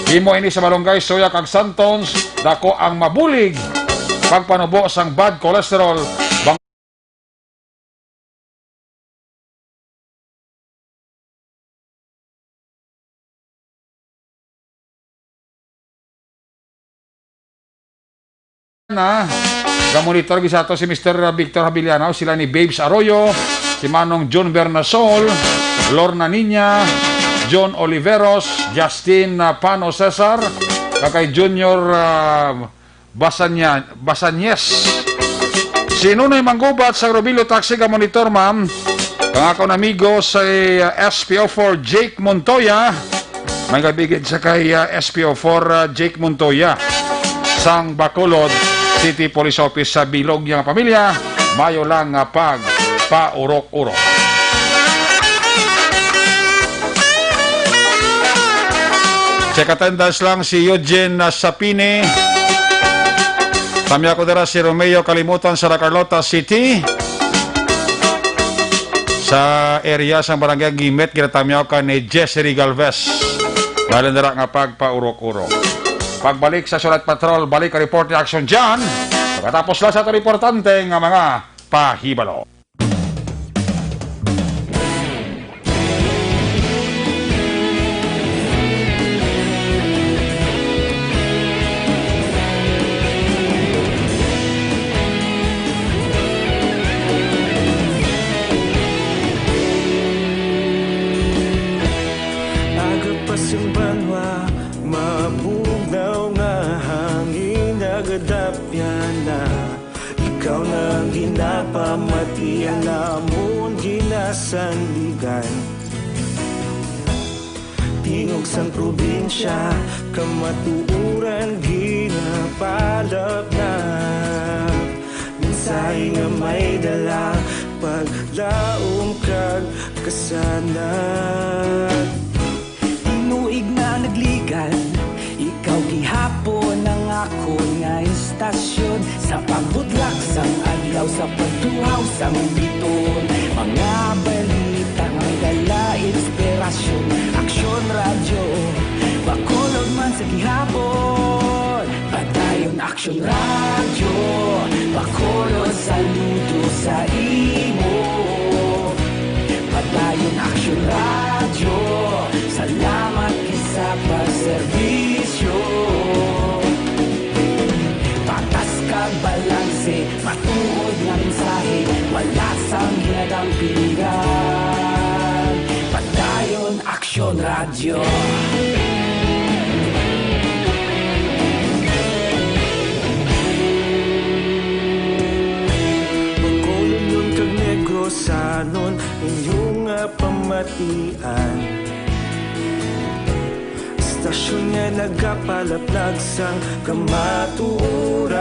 Himo ini sa malunggay, soya, kag Santons. Dako ang mabulig pagpanubo sang bad cholesterol. Bang- na, gamonitor gid sa ato si Mister Victor Habiliano, sila ni Babes Arroyo, si Manong John Bernasol, Lorna Niña, John Oliveros, Justin, ah, Pano Cesar, kag kay Junior, ah, Basanya-, Basanyes. Si Nunoy Manggubat sa Robilio Taxi, gamonitor, ma'am. Ang akon amigo si, uh, S P O four Jake Montoya. May gabigid sa kay, uh, S P O four, uh, Jake Montoya sang Bacolod City Police Office. Sa bilog niya nga pamilya, mayo lang nga pagpaurok-urok. Check attendance lang si Eugene, ah, Sapini. Tamya ko dira si Romeo Kalimutan sa La Carlota City. Sa area sang Barangay Gimit, ginatamyaw ka ni Jesse Galvez. Dahil nira nga pagpaurok-urok. Pagbalik sa Sulat Patrol, balik ang report ni Action John. Pagkatapos lang sa ato importante nga mga pahibalo. Aga pa sing banwa, mabugnaw nga hangin, nagadapyan na. Ikaw na ang ginapamati, ang amon ginasandigan. Tingog sang probinsya, kamatuoran ginapalapnap. Mensahe nga may dala, paglaom kag kasanag. Tinuig na nagligal, ikaw gihapon ang akon nga istasyon. Sa pagbudlak sang adlaw, sa pagtuhaw sang biton, mga balita nga may dala inspirasyon. Aksyon Radyo, Bacolod man sa gihapon. Padayon Aksyon Radyo, Bacolod, saludo sa imo. Padayon Aksyon Radyo, salamat gid sa pagserbisyo. Patas kag balanse, matuod nga mensahe, wala sang ginadampingan. Padayon Aksyon Radyo. pamatian. Istasyon nga nagapalaplag sang kamatuoran.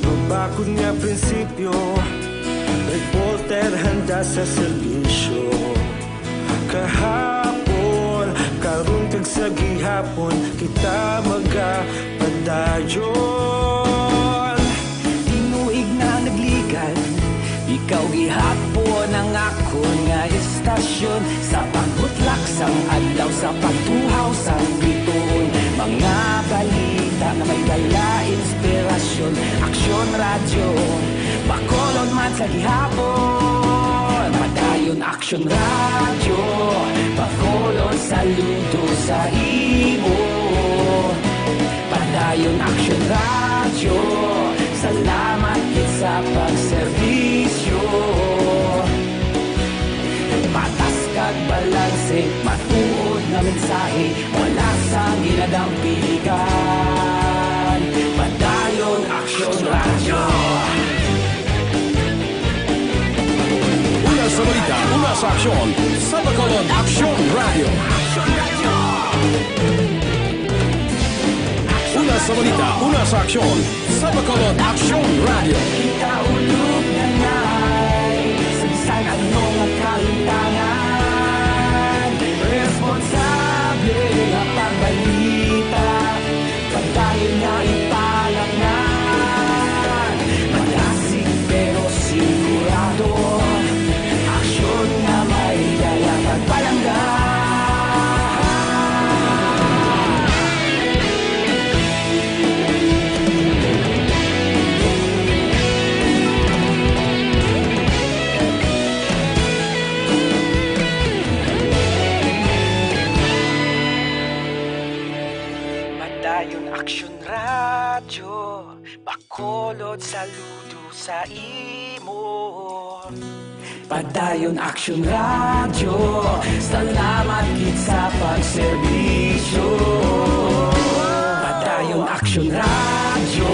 Mabakod nga prinsipyo, reporter handa sa serbisyo. Kahapon, karon kag sa gihapon, kita magapadayon. Tinuig na naglikan, ikaw gihapon ang akon nga istasyon. Sa pagbutlak sang adlaw, sa pagtuhaw sang bituon, mga balita nga may dala inspirasyon. Aksyon Radyo, Bacolod man sa gihapon. Padayon Aksyon Radyo, Bacolod, saludo sa imo. Padayon Aksyon Radyo, salamat gid sa pagserbisyo. Patas kag balanse, matuod nga mensahe, wala sang ginadampigan. Padayon Aksyon Radyo. Una sa balita, una sa aksyon, sa Bacolod, Aksyon Radyo. Una sa balita, una sa aksyon, sa Bacolod, Aksyon Radyo. Kita ulog na ngay sa bisan ano nga kalimtangan. Responsable nga pagbalita, padayon nga ipalangnan. Madasig pero sigurado, aksyon nga may dala pagpalangga. Padayon Aksyon Radyo, Bacolod, saludo sa imo. Padayon Aksyon Radyo, salamat gid sa pagserbisyo. Padayon Aksyon Radyo,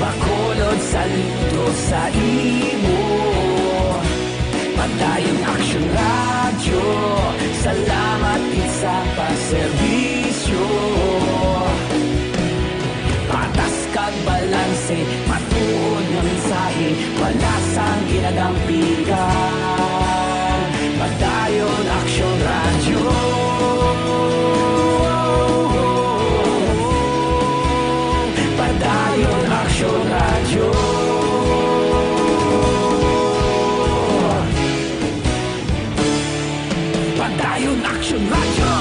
Bacolod, saludo sa imo. Padayon Aksyon Radyo, salamat gid sa pagserbisyo. Patas kag balanse, matuod nga mensahe, wala sang ginadampigan. Padayon Aksyon Radyo. Padayon Aksyon Radyo. Padayon Aksyon Radyo.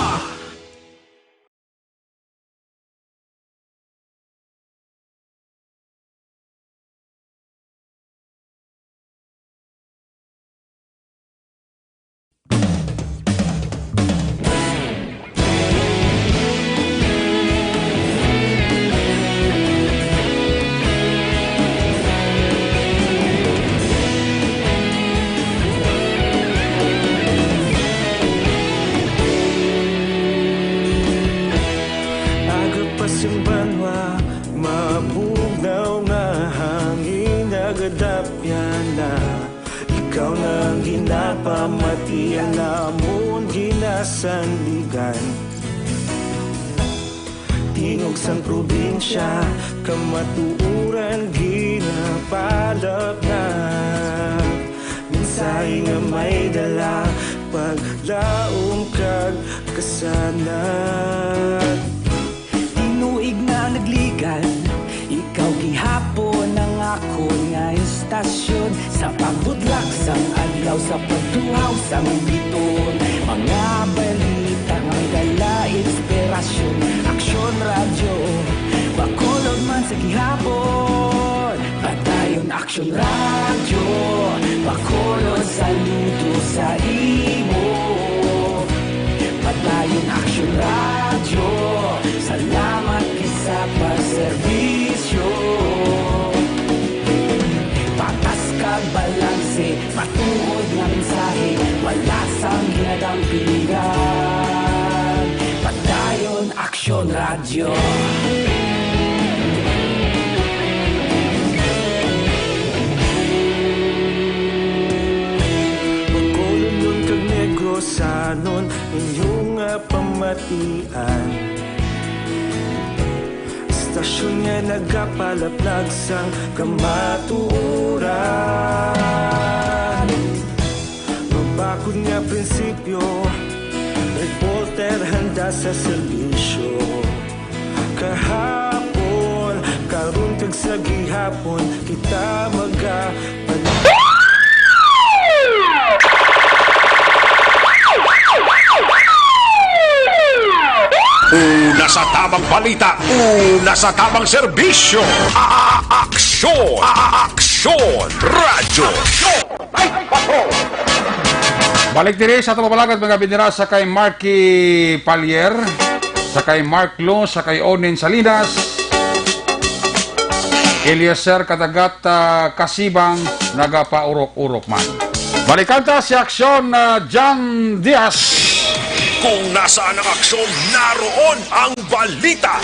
Aga pa sing banwa, mabugnaw nga hangin nagadapyan na. Ikaw na ang ginapamatian namon ginasandigan. Tingog sang probinsya, kamatuoran ginapalapnap. Mensahe nga may dala, paglaom kag kasanag. Tinuig na nagligan, ikaw gihapon ang akon nga istasyon. Sa pagbutlak sang adlaw, sa pagtuhaw sang bituon, mga balita nga may dala inspirasyon. Aksyon Radyo, Bacolod man sa gihapon. Padayon Aksyon Radyo, Bacolod, saludo sa imo. Padayon Aksyon Radyo, salamat gid sa pagserbisyo. Patas kag balanse, matuod nga mensahe, wala sang ginadampigan. Padayon Aksyon Radyo. Sanon inyong nga pamatian. Istasyon nga nagapalaplag sang kamatuoran. Mabakod nga prinsipyo, reporter handa sa serbisyo. Kahapon, karon kag sa gihapon, kita maga Una sa tamang balita, una sa tamang serbisyo. A-, a-, aksyon, a-, a-, aksyon, radyo. Balik diri sa ato nga pamahayag, mga binira, sa kay Marky Palier, sa kay Mark Lo, sa kay Onin Salinas, Eliezer Kadagat, ah, Kasibang, nagapaurok-urok man. Balikan ta si Aksyon, ah, John Diaz. Kung nasaan ang aksyon, naroon ang balita.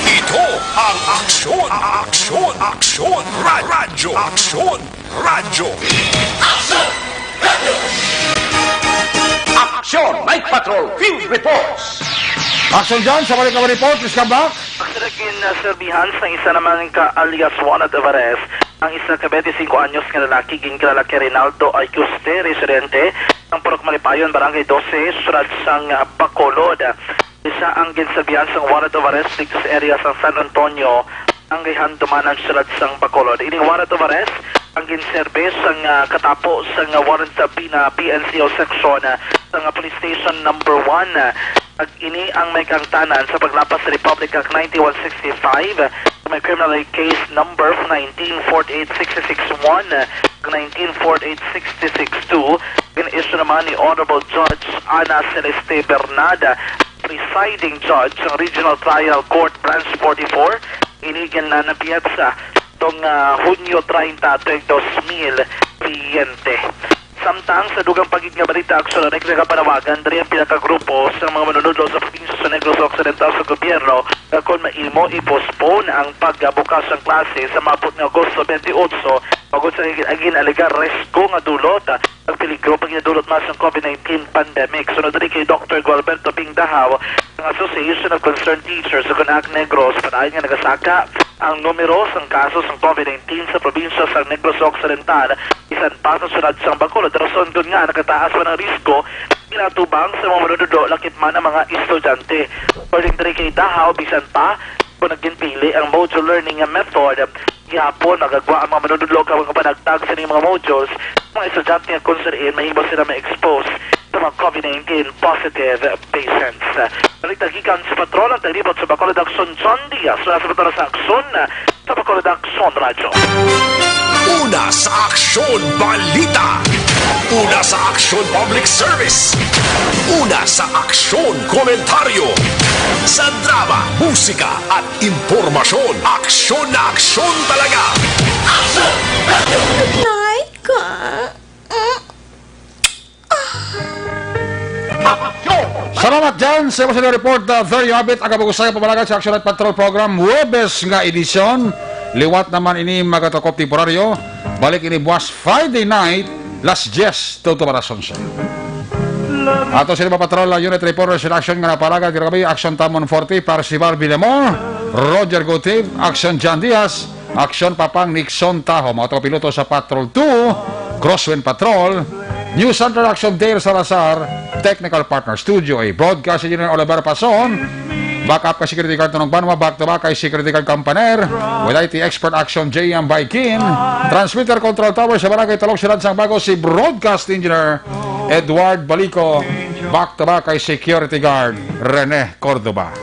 Ito ang Aksyon, Aksyon, Aksyon, Ra-, Radyo, Aksyon, Radyo. Aksyon Night Patrol Field Reports. Aksyon John, sa balik ka report, please come back. Ang sila ginserbihan sang isa naman ka alias warrant of arrest, ang isa ka twenty-cinco anyos nga lalaki ginkilala kay Rinaldo Ayuste, residente sang Purok Malipayon, Barangay dose, siyudad sang Bacolod. Isa ang ginserbihan sang warrant of arrest didto sa area sang San Antonio, Barangay Handumanan, siyudad sang Bacolod. Ini warrant of arrest ang ginserbi sang, ah, katapo sang warrant of arrest sa P N C O section, ah, sang Police Station Number One. Kag ini ang may kaangtanan sa paglapas sa Republic Act ninety-one sixty-five, may criminal case number nineteen forty-eight sixty-six one, nineteen forty-eight sixty-six two, gin-issue naman ni Honorable Judge Ana Celeste Bernada, presiding judge sang Regional Trial Court Branch forty-four, ini gin-, na napiyetsa tong, ah, Hunyo treinta, tuig dos mil biyente. Samtang sa dugang pa gid nga balita, Aksyon Direct, nagapanawagan diri ang pila ka grupo sa mga manunudlo sa probinsya sa Negros Occidental sa gobyerno nga kon mahimo, i-postpone ang pagbukas sang klase sa maabot nga Agosto twenty-eight, bangod sa gin-, ginalegar risko nga dulot ang peligro pa ginadulot man sang COVID nineteen pandemic. Sunod diri kay Doktor Gualberto Bing Dahaw, ang Association of Concerned Teachers o CONAC Negros, padayon nga nagasaka ang numero sang kaso sang COVID nineteen sa probinsya sang Negros Occidental, bisan pa sa siyudad sang Bacolod, rason gid nga nakataas man ang risko ginatubang sa mga manunudlo, lakip man ang mga estudyante. According diri kay Dahaw, bisan pa kon nagginpili ang module learning nga method, gihapon magagwa ang mga manunudlo kag mga panagtag sa ining mga modules, mga estudyante nga kung sariin mahimo sila ma-expose sa mga COVID nineteen positive patients. Balita gikan sa patrol, ang taglibot sa Bacolod Aksyon, John Diaz, wala sa patrol sa Aksyon, sa Bacolod Aksyon Radyo. Una sa Aksyon Balita. Una sa Aksyon Public Service. Una sa Aksyon Komentaryo. Sa drama, musika, at impormasyon, aksyon na aksyon talaga. Nay, ka. Salamat, Jan, sa imo sa report. Uh, there you have it, ang kabag-usahay pamahayag sa Action Night Patrol Program, Huwebes nga edisyon. Liwat naman ini, mga katukop temporaryo. Balik ini buwas Friday night, las diez, tuto para sa onse. Ato sila mga patrol, uh, unit reporter sa action nga napahayag, kagabi, Action Tamon forty, Percival Villamor, Roger Gutib, Action Jan Diaz, Action Papang Nixon Taho, mga taga-piloto sa Patrol two, Crosswind Patrol, News Center Action Dale Salazar, Technical Partner Studio A, Broadcast Engineer Oliver Pason, Backup kay Security Guard Tanong Banwa, back to back kay Security Guard Campaner, with I T Expert Action J M Baikin, Transmitter Control Tower sa Barangay Talog, Siyudad sang Bago, si Broadcast Engineer Edward Balico, back to back kay Security Guard Rene Cordova.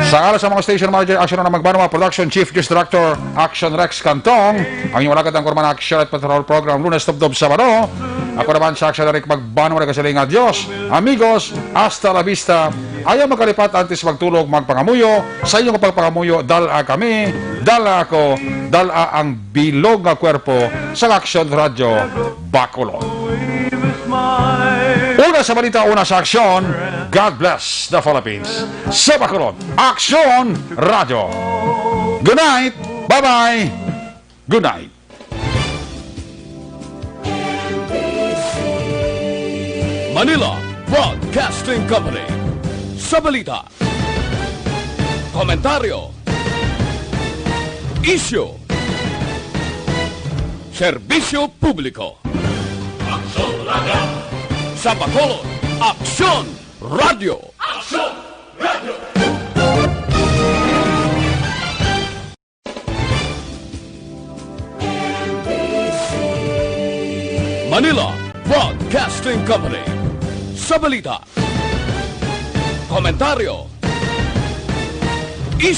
Sa ngalan sa mga station manager, Action na Magbanwa, Production Chief News Director, Action Rex Cantong, ang inyong alagad ang Kurman Action at Patrol Program, Lunes tubtob Sabado. Ako naman sa Action Eric Magbanwa, nagasiling nga, "Adios, amigos, hasta la vista." Ayaw magkalipat, antes magtulog, magpangamuyo. Sa inyong pagpangamuyo, dala kami, dala ako, dala ang bilog nga kwerpo sa Action Radyo Bacolod. Una sa balita, una sa aksyon. God bless the Philippines. Sa Bacolod, Aksyon Radyo. Good night. Bye-bye. Good night. Manila Broadcasting Company. Sa balita, komentaryo, isyu, serbisyo publiko. Aksyon Radio. Sa Bacolod, Aksyon Radio. Aksyon Radio. Manila Broadcasting Company. Sa balita, komentaryo,